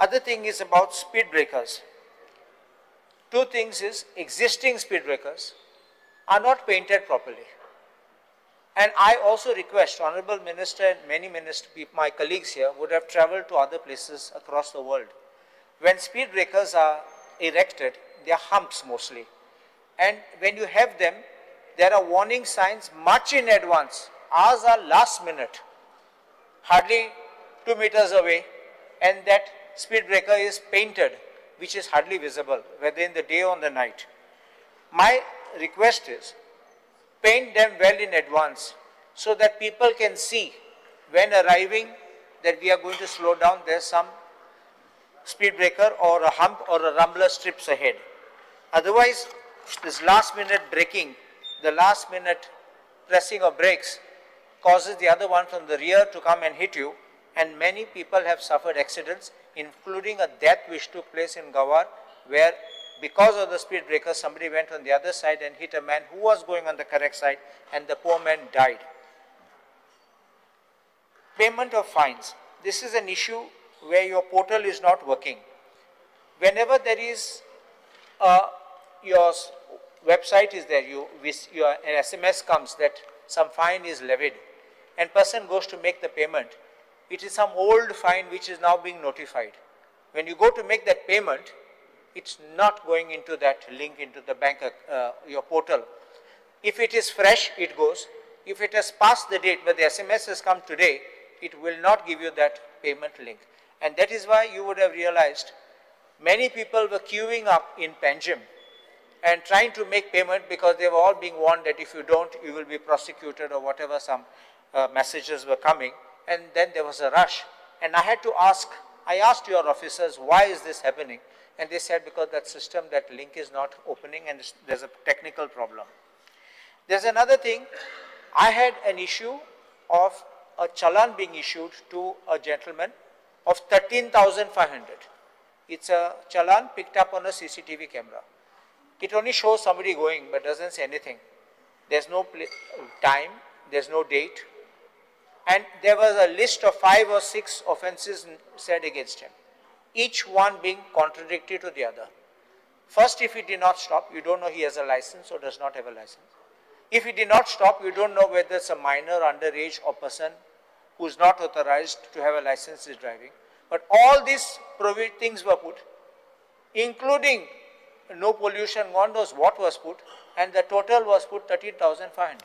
Other thing is about speed breakers. Two things is, existing speed breakers are not painted properly. And I also request Honorable Minister and many minister, my colleagues here would have traveled to other places across the world. When speed breakers are erected, they are humps mostly. And when you have them, there are warning signs much in advance. Ours are last minute, hardly 2 meters away, and that speed breaker is painted, which is hardly visible, whether in the day or in the night. My request is, paint them well in advance so that people can see when arriving that we are going to slow down, there's some speed breaker or a hump or a rumbler strips ahead. Otherwise, this last minute braking, the last minute pressing of brakes causes the other one from the rear to come and hit you, and many people have suffered accidents, including a death which took place in Gawar, where because of the speed breaker, somebody went on the other side and hit a man who was going on the correct side, and the poor man died. Payment of fines. This is an issue where your portal is not working. Whenever there is your website is there, your an SMS comes that some fine is levied, and person goes to make the payment. It is some old fine which is now being notified. When you go to make that payment, it's not going into that link into the bank, your portal. If it is fresh, it goes. If it has passed the date, but the SMS has come today, it will not give you that payment link. And that is why you would have realized many people were queuing up in Panjim and trying to make payment because they were all being warned that if you don't, you will be prosecuted or whatever, some messages were coming. And then there was a rush. And I had to ask, I asked your officers, why is this happening? And they said because that system, that link is not opening and there's a technical problem. There's another thing. I had an issue of a challan being issued to a gentleman of 13,500. It's a challan picked up on a CCTV camera. It only shows somebody going but doesn't say anything. There's no time, there's no date. And there was a list of 5 or 6 offenses said against him, each one being contradictory to the other. First, if he did not stop, you don't know he has a license or does not have a license. If he did not stop, you don't know whether it's a minor, underage or person who is not authorized to have a license is driving. But all these things were put, including no pollution, God knows what was put, and the total was put 13,500.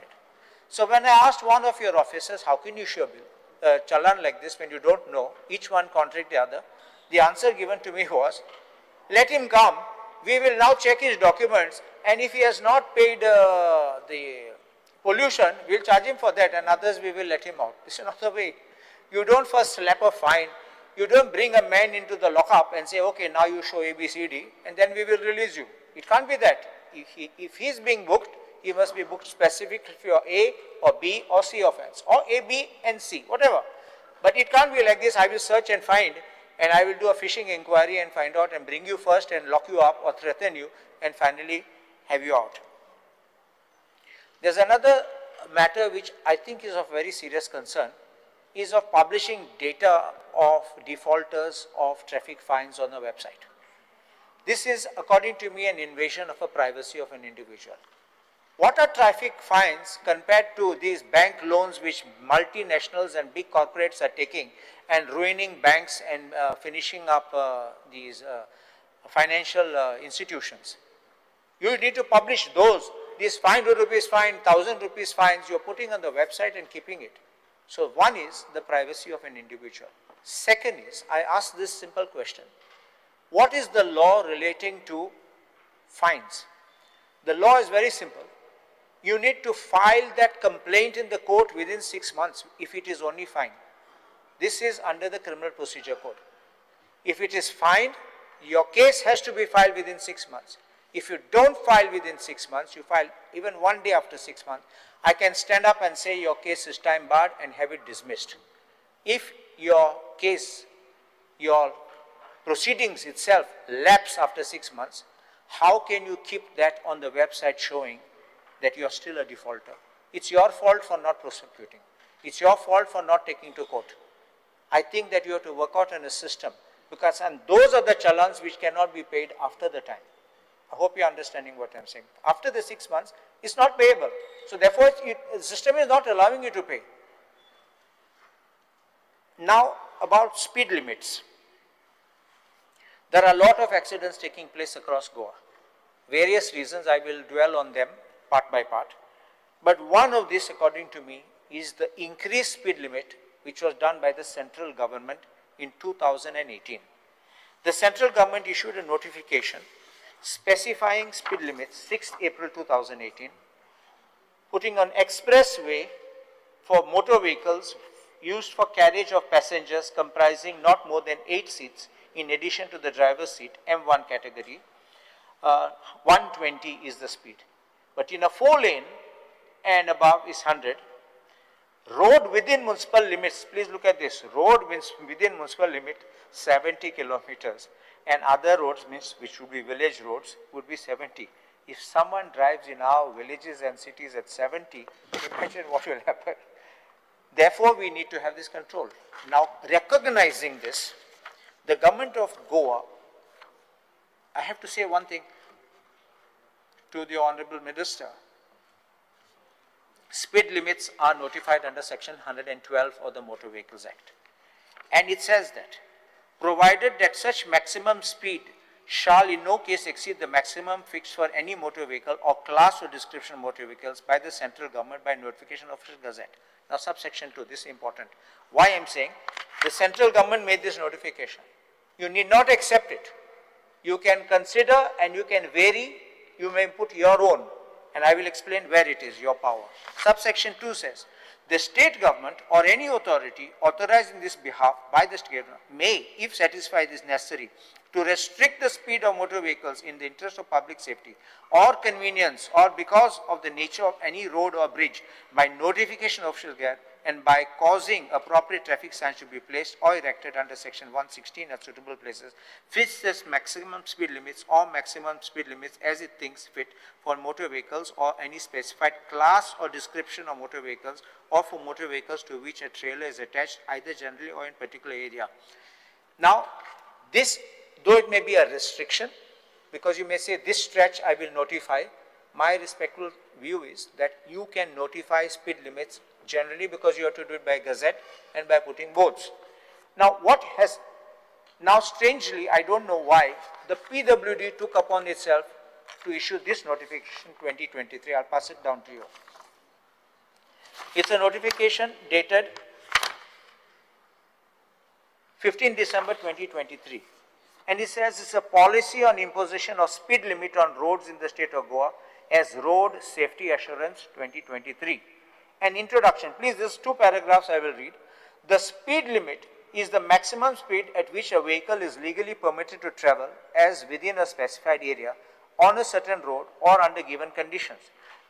So when I asked one of your officers, how can you issue a bill, challan like this when you don't know, each one contradict the other, the answer given to me was, let him come, we will now check his documents, and if he has not paid the pollution, we'll charge him for that, and others we will let him out. This is not the way. You don't first slap a fine, you don't bring a man into the lockup and say, okay, now you show A, B, C, D, and then we will release you. It can't be that. If he's being booked, he must be booked specifically for A or B or C offense, or A, B and C, whatever. But it can't be like this, I will search and find, and I will do a fishing inquiry and find out and bring you first and lock you up or threaten you and finally have you out. There's another matter which I think is of very serious concern, is of publishing data of defaulters of traffic fines on the website. This is, according to me, an invasion of a privacy of an individual. What are traffic fines compared to these bank loans which multinationals and big corporates are taking and ruining banks and finishing up these financial institutions? You need to publish those. These 500 rupees fine, 1,000 rupees fines, you're putting on the website and keeping it. So one is the privacy of an individual. Second is, I ask this simple question. What is the law relating to fines? The law is very simple. You need to file that complaint in the court within 6 months if it is only fine. This is under the Criminal Procedure Code. If it is fined, your case has to be filed within 6 months. If you don't file within 6 months, you file even one day after 6 months, I can stand up and say your case is time barred and have it dismissed. If your case, your proceedings itself lapse after 6 months, how can you keep that on the website showing that you are still a defaulter? It's your fault for not prosecuting. It's your fault for not taking to court. I think that you have to work out on a system, because and those are the challans which cannot be paid after the time. I hope you're understanding what I'm saying. After the 6 months, it's not payable. So therefore, the system is not allowing you to pay. Now, about speed limits. There are a lot of accidents taking place across Goa. Various reasons, I will dwell on them part by part. But one of this, according to me, is the increased speed limit, which was done by the central government in 2018. The central government issued a notification specifying speed limits 6th April 2018, putting on expressway for motor vehicles used for carriage of passengers comprising not more than 8 seats in addition to the driver's seat, M1 category, 120 is the speed. But in a 4-lane and above is 100. Road within municipal limits, please look at this, road within municipal limit 70 kilometers, and other roads, means which would be village roads, would be 70. If someone drives in our villages and cities at 70, imagine what will happen. Therefore, we need to have this control. Now, recognizing this, the government of Goa, I have to say one thing to the Honorable Minister. Speed limits are notified under Section 112 of the Motor Vehicles Act. And it says that, provided that such maximum speed shall in no case exceed the maximum fixed for any motor vehicle or class or description of motor vehicles by the central government by notification of the Gazette. Now, subsection 2, this is important. Why I am saying, the central government made this notification. You need not accept it. You can consider and you can vary. You may put your own. And I will explain where it is, your power. Subsection 2 says, the state government or any authority authorized in this behalf by the state government may, if satisfied is necessary, to restrict the speed of motor vehicles in the interest of public safety or convenience or because of the nature of any road or bridge by notification of official gear and by causing appropriate traffic signs to be placed or erected under section 116 at suitable places, fix this maximum speed limits or maximum speed limits as it thinks fit for motor vehicles or any specified class or description of motor vehicles or for motor vehicles to which a trailer is attached either generally or in particular area. Now, this, though it may be a restriction, because you may say this stretch I will notify, my respectful view is that you can notify speed limits generally, because you have to do it by gazette and by putting boards. Now, what has, now strangely, I don't know why, the PWD took upon itself to issue this notification 2023. I'll pass it down to you. It's a notification dated 15 December 2023. And it says it's a policy on imposition of speed limit on roads in the state of Goa as Road Safety Assurance 2023. An introduction, please, there's two paragraphs I will read. The speed limit is the maximum speed at which a vehicle is legally permitted to travel as within a specified area on a certain road or under given conditions.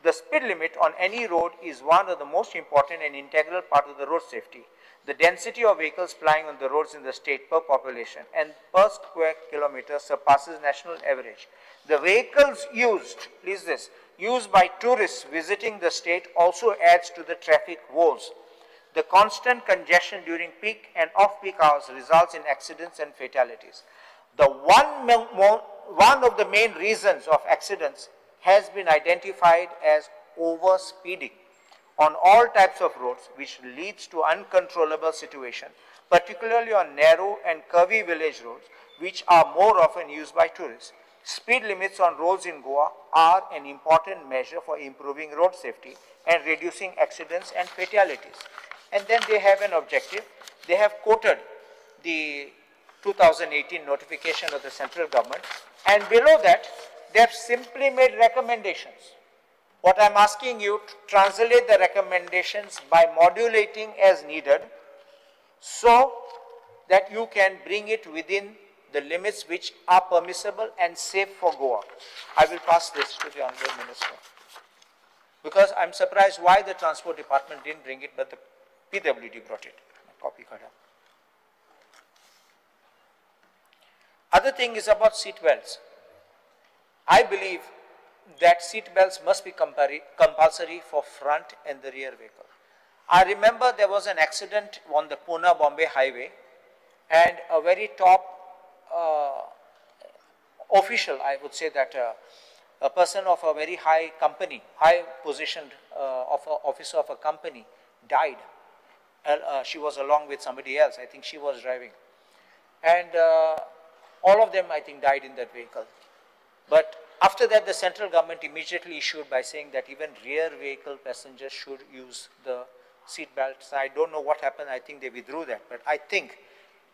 The speed limit on any road is one of the most important and integral part of the road safety. The density of vehicles plying on the roads in the state per population and per square kilometer surpasses national average. The vehicles used, please this, used by tourists visiting the state also adds to the traffic woes. The constant congestion during peak and off-peak hours results in accidents and fatalities. The one of the main reasons of accidents has been identified as over-speeding on all types of roads, which leads to uncontrollable situation, particularly on narrow and curvy village roads, which are more often used by tourists. Speed limits on roads in Goa are an important measure for improving road safety and reducing accidents and fatalities. And then they have an objective. They have quoted the 2018 notification of the central government, and below that, they have simply made recommendations. What I'm asking you to translate the recommendations by modulating as needed so that you can bring it within the limits which are permissible and safe for Goa. I will pass this to the Honorable Minister, because I'm surprised why the Transport Department didn't bring it, but the PWD brought it. Copy kada. Other thing is about seat belts. I believe that seat belts must be compulsory for front and the rear vehicle. I remember there was an accident on the Pune-Bombay highway, and a very top official, I would say that a person of a very high company, high positioned officer of a company died. She was along with somebody else. I think she was driving. And all of them, I think, died in that vehicle. But after that, the central government immediately issued by saying that even rear vehicle passengers should use the seat belts. I don't know what happened. I think they withdrew that. But I think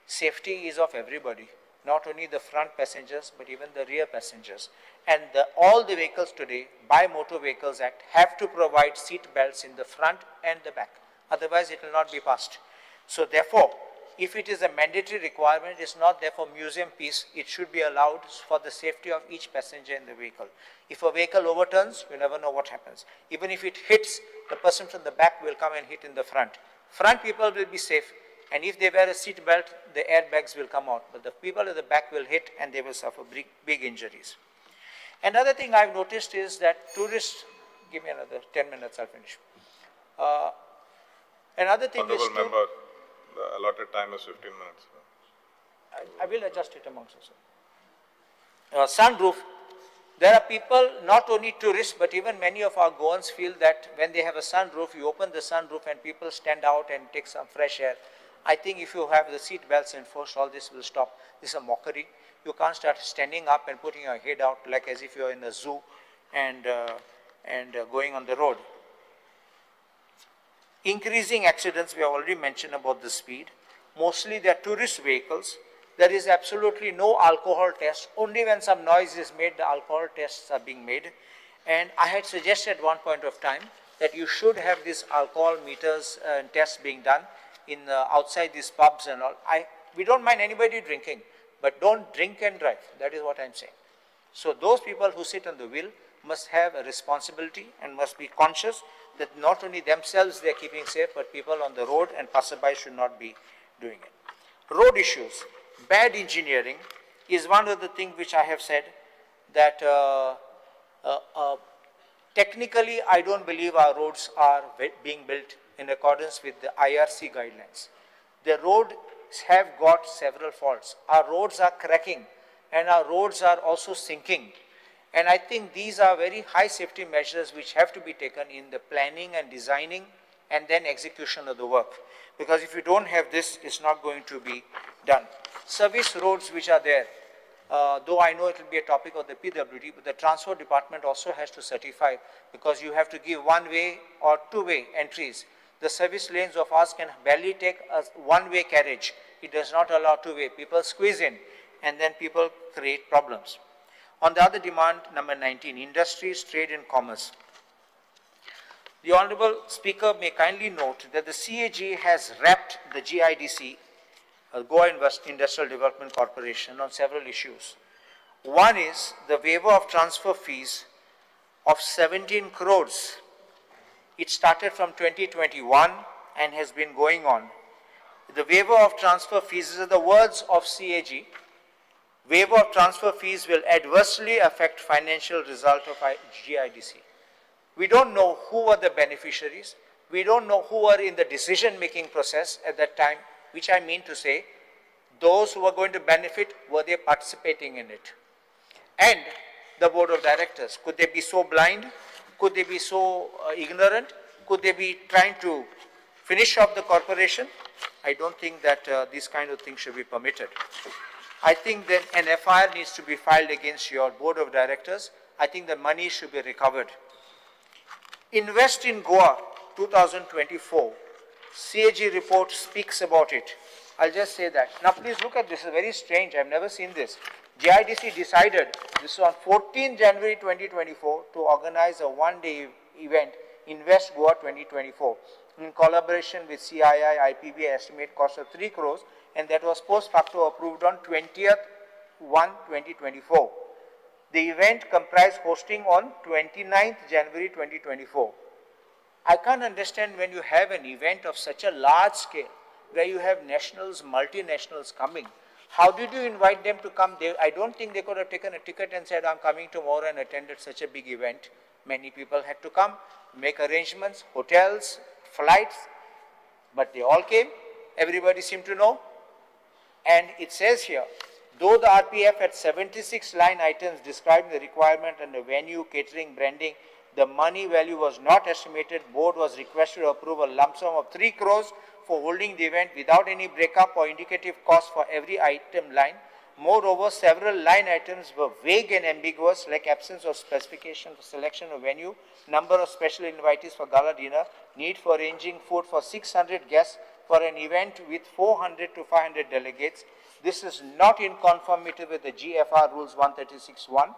safety is of everybody, not only the front passengers, but even the rear passengers. And all the vehicles today, by Motor Vehicles Act, have to provide seat belts in the front and the back. Otherwise, it will not be passed. So therefore, if it is a mandatory requirement, it's not therefore museum piece. It should be allowed for the safety of each passenger in the vehicle. If a vehicle overturns, you never know what happens. Even if it hits, the person from the back will come and hit in the front. Front people will be safe, and if they wear a seat belt, the airbags will come out. But the people at the back will hit and they will suffer big, big injuries. Another thing I've noticed is that tourists, give me another 10 minutes, I'll finish. Another thing Honorable is to, member, the allotted time is 15 minutes. I will adjust it amongst us. Sunroof. There are people, not only tourists, but even many of our Goans feel that when they have a sunroof, you open the sunroof and people stand out and take some fresh air. I think if you have the seat belts enforced, all this will stop. This is a mockery. You can't start standing up and putting your head out like as if you're in a zoo and going on the road. Increasing accidents, we have already mentioned about the speed. Mostly they are tourist vehicles. There is absolutely no alcohol test. Only when some noise is made, the alcohol tests are being made. And I had suggested at one point of time that you should have these alcohol meters and tests being done in outside these pubs and all. We don't mind anybody drinking, but don't drink and drive. That is what I'm saying. So those people who sit on the wheel must have a responsibility and must be conscious that not only themselves they are keeping safe, but people on the road and passerby should not be doing it. Road issues. Bad engineering is one of the things which I have said that technically I don't believe our roads are being built in accordance with the IRC guidelines. The roads have got several faults. Our roads are cracking and our roads are also sinking. And I think these are very high safety measures which have to be taken in the planning and designing and then execution of the work. Because if you don't have this, it's not going to be done. Service roads which are there, though I know it will be a topic of the PWD, but the transport department also has to certify, because you have to give one-way or two-way entries. The service lanes of ours can barely take a one-way carriage. It does not allow two-way. People squeeze in, and then people create problems. On the other demand, number 19, industries, trade and commerce. The Honorable Speaker may kindly note that the CAG has wrapped the GIDC, Goa Industrial Development Corporation, on several issues. One is the waiver of transfer fees of 17 crores. It started from 2021 and has been going on. The waiver of transfer fees, are the words of CAG, waiver of transfer fees will adversely affect financial result of GIDC. We don't know who were the beneficiaries. We don't know who were in the decision-making process at that time, which I mean to say, those who were going to benefit, were they participating in it? And the board of directors, could they be so blind? Could they be so ignorant? Could they be trying to finish off the corporation? I don't think that these kind of things should be permitted. I think that an FIR needs to be filed against your board of directors. I think the money should be recovered. Invest in Goa 2024. CAG report speaks about it. I'll just say that. Now please look at this, it's very strange, I've never seen this. GIDC decided, this is on 14 January 2024, to organize a one-day event, Invest Goa 2024, in collaboration with CII, IPB, estimate cost of 3 crores, and that was post facto approved on 20th/1/2024. The event comprised hosting on 29th January 2024. I can't understand when you have an event of such a large scale, where you have nationals, multinationals coming. How did you invite them to come? I don't think they could have taken a ticket and said, I'm coming tomorrow and attended such a big event. Many people had to come, make arrangements, hotels, flights, but they all came. Everybody seemed to know. And it says here, though the RPF had 76 line items describing the requirement and the venue, catering, branding, the money value was not estimated. Board was requested to approve a lump sum of 3 crores for holding the event without any breakup or indicative cost for every item line. Moreover, several line items were vague and ambiguous, like absence of specification for selection of venue, number of special invitees for gala dinner, need for arranging food for 600 guests for an event with 400 to 500 delegates. This is not in conformity with the GFR Rules 136.1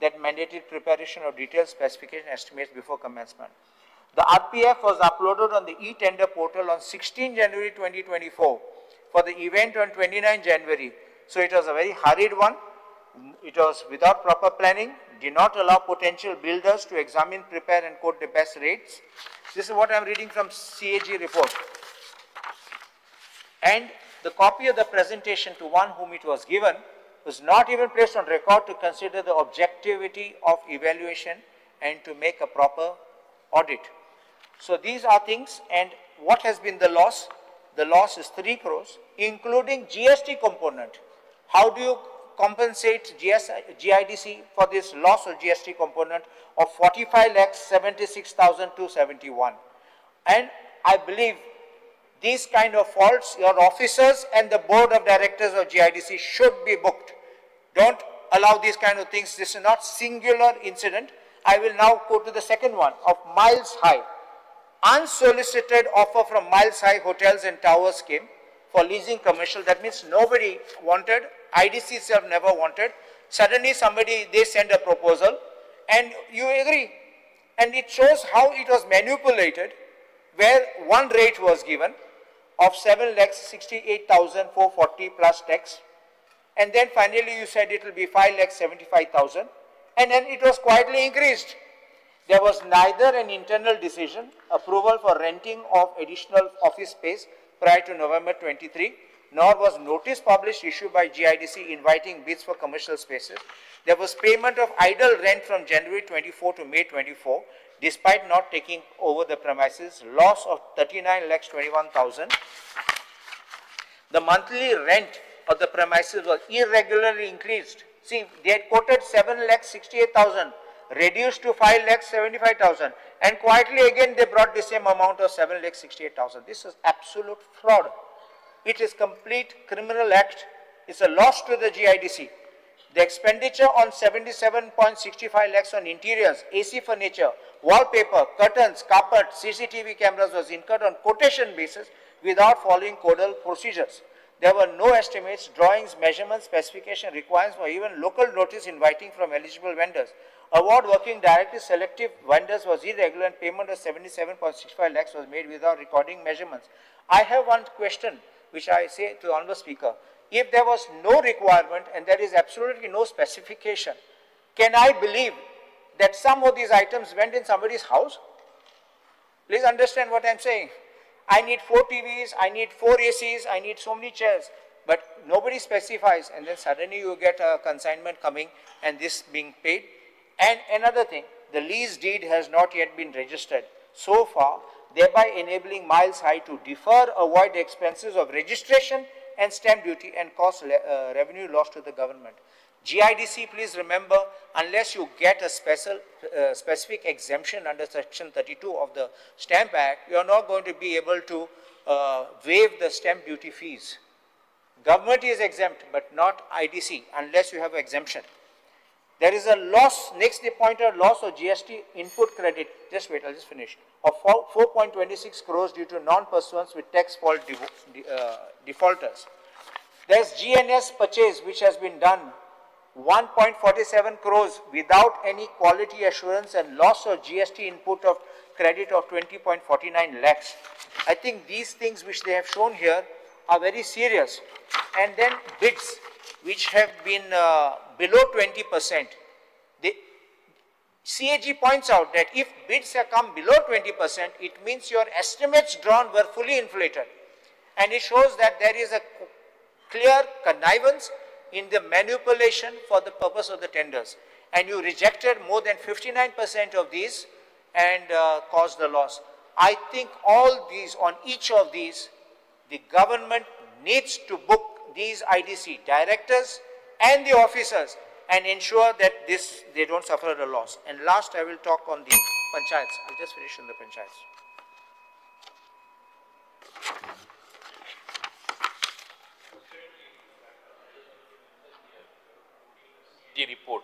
that mandated preparation of detailed specification estimates before commencement. The RPF was uploaded on the e-tender portal on 16 January 2024 for the event on 29 January. So it was a very hurried one. It was without proper planning, did not allow potential builders to examine, prepare and quote the best rates. This is what I am reading from CAG report. And the copy of the presentation to one whom it was given was not even placed on record to consider the objectivity of evaluation and to make a proper audit. So these are things, and what has been the loss? The loss is 3 crores, including GST component. How do you compensate GIDC for this loss of GST component of 45,76,271? And I believe these kind of faults, your officers and the board of directors of GIDC should be booked. Don't allow these kind of things. This is not singular incident. I will now go to the second one of Miles High. Unsolicited offer from Miles High Hotels and Towers came for leasing commercial. That means nobody wanted, IDC itself never wanted. Suddenly somebody, they send a proposal and you agree. And it shows how it was manipulated, where one rate was given of 7,68,440 plus tax. And then finally you said it will be 5,75,000. And then it was quietly increased. There was neither an internal decision, approval for renting of additional office space prior to November 23, nor was notice published issued by GIDC inviting bids for commercial spaces. There was payment of idle rent from January 24 to May 24, despite not taking over the premises, loss of 39,21,000. The monthly rent of the premises was irregularly increased. See, they had quoted 7,68,000, reduced to 5,75,000, And quietly again they brought the same amount of 7,68,000. This is absolute fraud. It is complete criminal act. It's a loss to the GIDC. The expenditure on 77.65 lakhs on interiors, AC furniture, wallpaper, curtains, carpet, CCTV cameras was incurred on quotation basis without following codal procedures. There were no estimates, drawings, measurements, specification requirements, or even local notice inviting from eligible vendors. Award working directly selective vendors was irregular and payment of 77.65 lakhs was made without recording measurements. I have one question which I say to the Honorable Speaker. If there was no requirement and there is absolutely no specification, can I believe that some of these items went in somebody's house? Please understand what I am saying. I need 4 TVs, I need 4 ACs, I need so many chairs, but nobody specifies, and then suddenly you get a consignment coming and this being paid. And another thing, the lease deed has not yet been registered so far, thereby enabling Miles High to defer, avoid the expenses of registration and stamp duty and cause revenue loss to the government. GIDC, please remember, unless you get a special, specific exemption under Section 32 of the Stamp Act, you are not going to be able to waive the stamp duty fees. Government is exempt, but not IDC, unless you have exemption. There is a loss, next they point out loss of GST input credit, just wait, I'll just finish, of 4.26 crores due to non-pursuance with tax fault defaulters. There's GNS purchase which has been done, 1.47 crores without any quality assurance and loss of GST input of credit of 20.49 lakhs. I think these things which they have shown here are very serious. And then bids which have been below 20%. The CAG points out that if bids have come below 20%, it means your estimates drawn were fully inflated. And it shows that there is a clear connivance in the manipulation for the purpose of the tenders. And you rejected more than 59% of these and caused the loss. I think all these, on each of these, the government needs to book these IDC directors and the officers and ensure that this, they don't suffer a loss. And last, I will talk on the panchayats. I'll just finish on the panchayats. The report.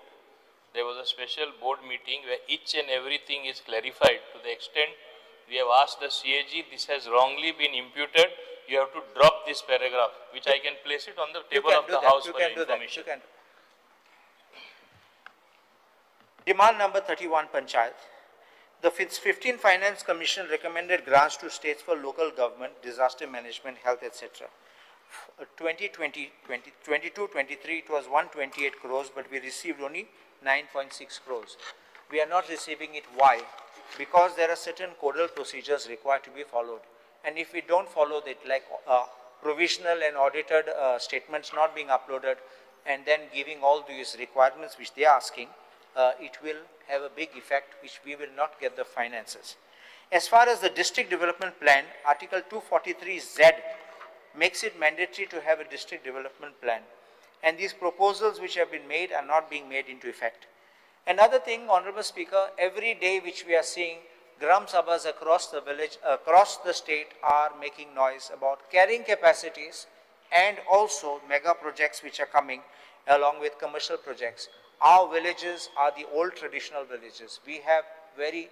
There was a special board meeting where each and everything is clarified to the extent we have asked the CAG, this has wrongly been imputed. You have to drop this paragraph, which I can place it on the table of the house for your information. Demand number 31, Panchayat. The 15 Finance Commission recommended grants to states for local government, disaster management, health, etc. 2020, 22-23, it was 128 crores, but we received only 9.6 crores. We are not receiving it. Why? Because there are certain codal procedures required to be followed. And if we don't follow that, like provisional and audited statements not being uploaded, and then giving all these requirements which they are asking, it will have a big effect, which we will not get the finances. As far as the district development plan, Article 243Z makes it mandatory to have a district development plan. And these proposals which have been made are not being made into effect. Another thing, Honorable Speaker, every day which we are seeing, Gram Sabhas across the village, across the state are making noise about carrying capacities and also mega projects which are coming along with commercial projects. Our villages are the old traditional villages. We have very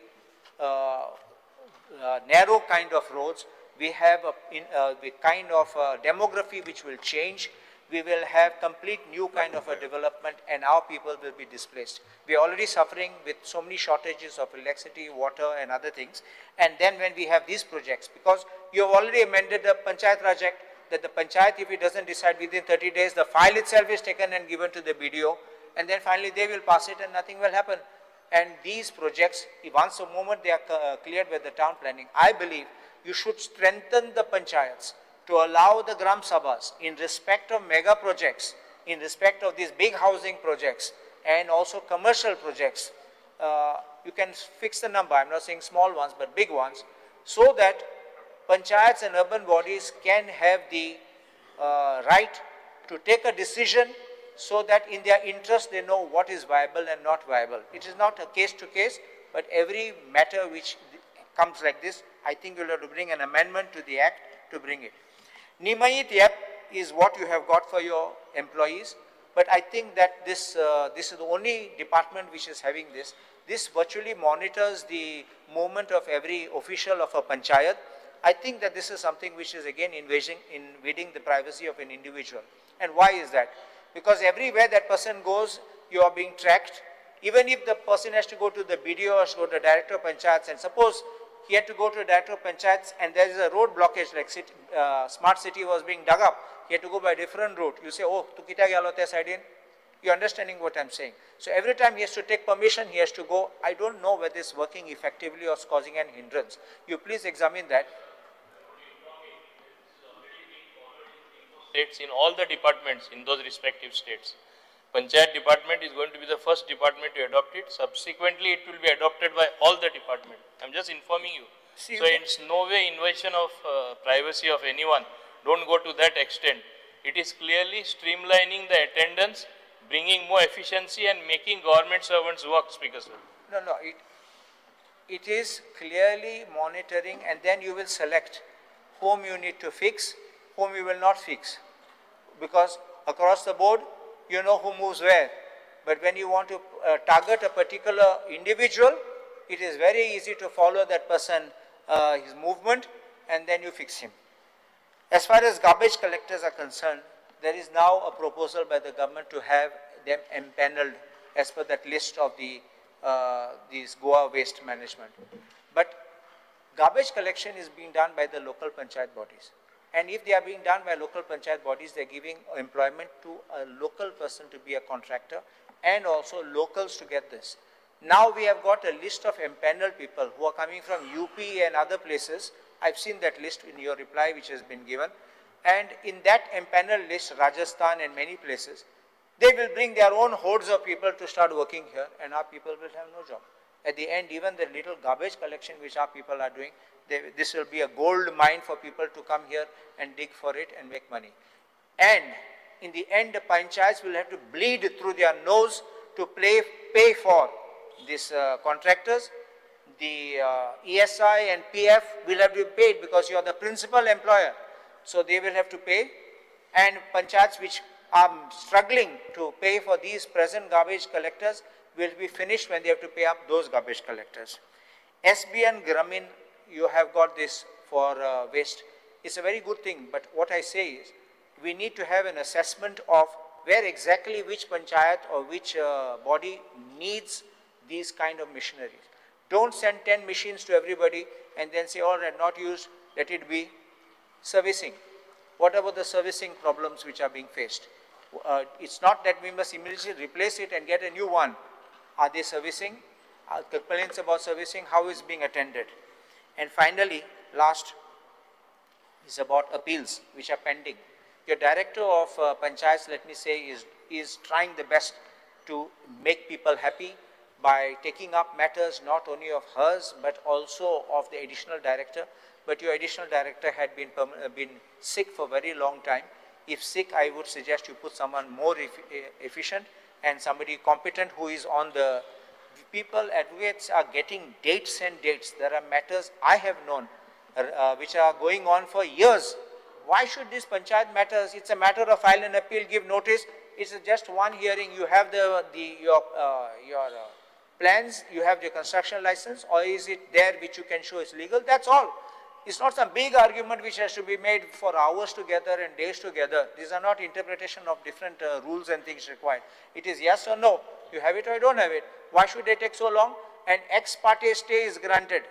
narrow kind of roads. We have the kind of demography which will change. We will have complete new kind of a development and our people will be displaced. We are already suffering with so many shortages of electricity, water and other things. And then when we have these projects, because you have already amended the Panchayat Raj Act, that the Panchayat, if it doesn't decide within 30 days, the file itself is taken and given to the BDO, and then finally they will pass it and nothing will happen. And these projects, once a moment they are cleared with the town planning, I believe you should strengthen the panchayats to allow the Gram Sabhas in respect of mega projects, in respect of these big housing projects and also commercial projects. You can fix the number, I'm not saying small ones, but big ones, so that panchayats and urban bodies can have the right to take a decision so that in their interest they know what is viable and not viable. It is not a case to case, but every matter which comes like this, I think you'll have to bring an amendment to the act to bring it. Nimait app is what you have got for your employees, but I think that this is the only department which is having this. This virtually monitors the movement of every official of a panchayat. I think that this is something which is again invading the privacy of an individual. And why is that? Because everywhere that person goes, you are being tracked. Even if the person has to go to the BDO or go to the director of panchayats, and suppose he had to go to the director of panchayats and there is a road blockage, like city, smart city was being dug up, he had to go by a different route. You say, oh, tu kita galo te side in. You're understanding what I'm saying. So every time he has to take permission, he has to go. I don't know whether it's working effectively or it's causing an hindrance. You please examine that. States in all the departments in those respective states. Panchayat department is going to be the first department to adopt it. Subsequently, it will be adopted by all the department. I'm just informing you. See, so it's no way invasion of privacy of anyone. Don't go to that extent. It is clearly streamlining the attendance, bringing more efficiency and making government servants work, Speaker sir. No, no, it is clearly monitoring, and then you will select whom you need to fix, whom you will not fix. Because across the board, you know who moves where. But when you want to target a particular individual, it is very easy to follow that person, his movement, and then you fix him. As far as garbage collectors are concerned, there is now a proposal by the government to have them empaneled as per that list of the these Goa waste management. But garbage collection is being done by the local panchayat bodies. And if they are being done by local panchayat bodies, they are giving employment to a local person to be a contractor and also locals to get this. Now we have got a list of empaneled people who are coming from UP and other places. I've seen that list in your reply which has been given. And in that empaneled list, Rajasthan and many places, they will bring their own hordes of people to start working here, and our people will have no job. At the end, even the little garbage collection which our people are doing, this will be a gold mine for people to come here and dig for it and make money. And in the end, the panchayats will have to bleed through their nose to pay for these contractors. The ESI and PF will have to be paid because you are the principal employer. So they will have to pay. And panchayats which are struggling to pay for these present garbage collectors will be finished when they have to pay up those garbage collectors. SBN Gramin, you have got this for waste. It's a very good thing, but what I say is we need to have an assessment of where exactly which panchayat or which body needs these kind of machineries. Don't send 10 machines to everybody and then say, all right, not used, let it be. Servicing. What about the servicing problems which are being faced? It's not that we must immediately replace it and get a new one. Are they servicing? Are complaints about servicing? How is being attended? And finally, last is about appeals which are pending. Your director of panchayats, let me say, is trying the best to make people happy by taking up matters not only of hers but also of the additional director. But your additional director had been sick for a very long time. If sick, I would suggest you put someone more efficient and somebody competent who is on the... People, advocates are getting dates and dates. There are matters I have known which are going on for years. Why should this panchayat matters? It's a matter of file an appeal, give notice. It's just one hearing. You have your plans, you have your construction license, or is it there which you can show is legal? That's all. It's not some big argument which has to be made for hours together and days together. These are not interpretation of different rules and things required. It is yes or no. You have it or you don't have it. Why should they take so long? And ex parte stay is granted.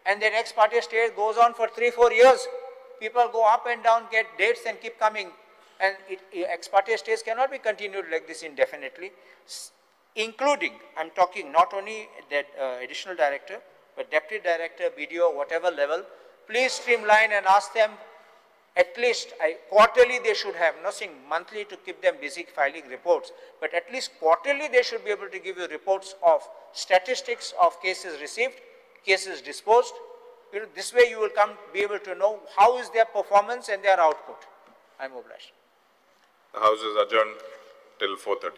And then ex parte stay goes on for 3-4 years. People go up and down, get dates and keep coming. And ex parte stays cannot be continued like this indefinitely, including, I'm talking not only that additional director, but deputy director, BDO, whatever level. Please streamline and ask them at least quarterly they should have, nothing monthly to keep them busy filing reports, but at least quarterly they should be able to give you reports of statistics of cases received, cases disposed. You know, this way you will be able to know how is their performance and their output. I am obliged. The House is adjourned till 4:30.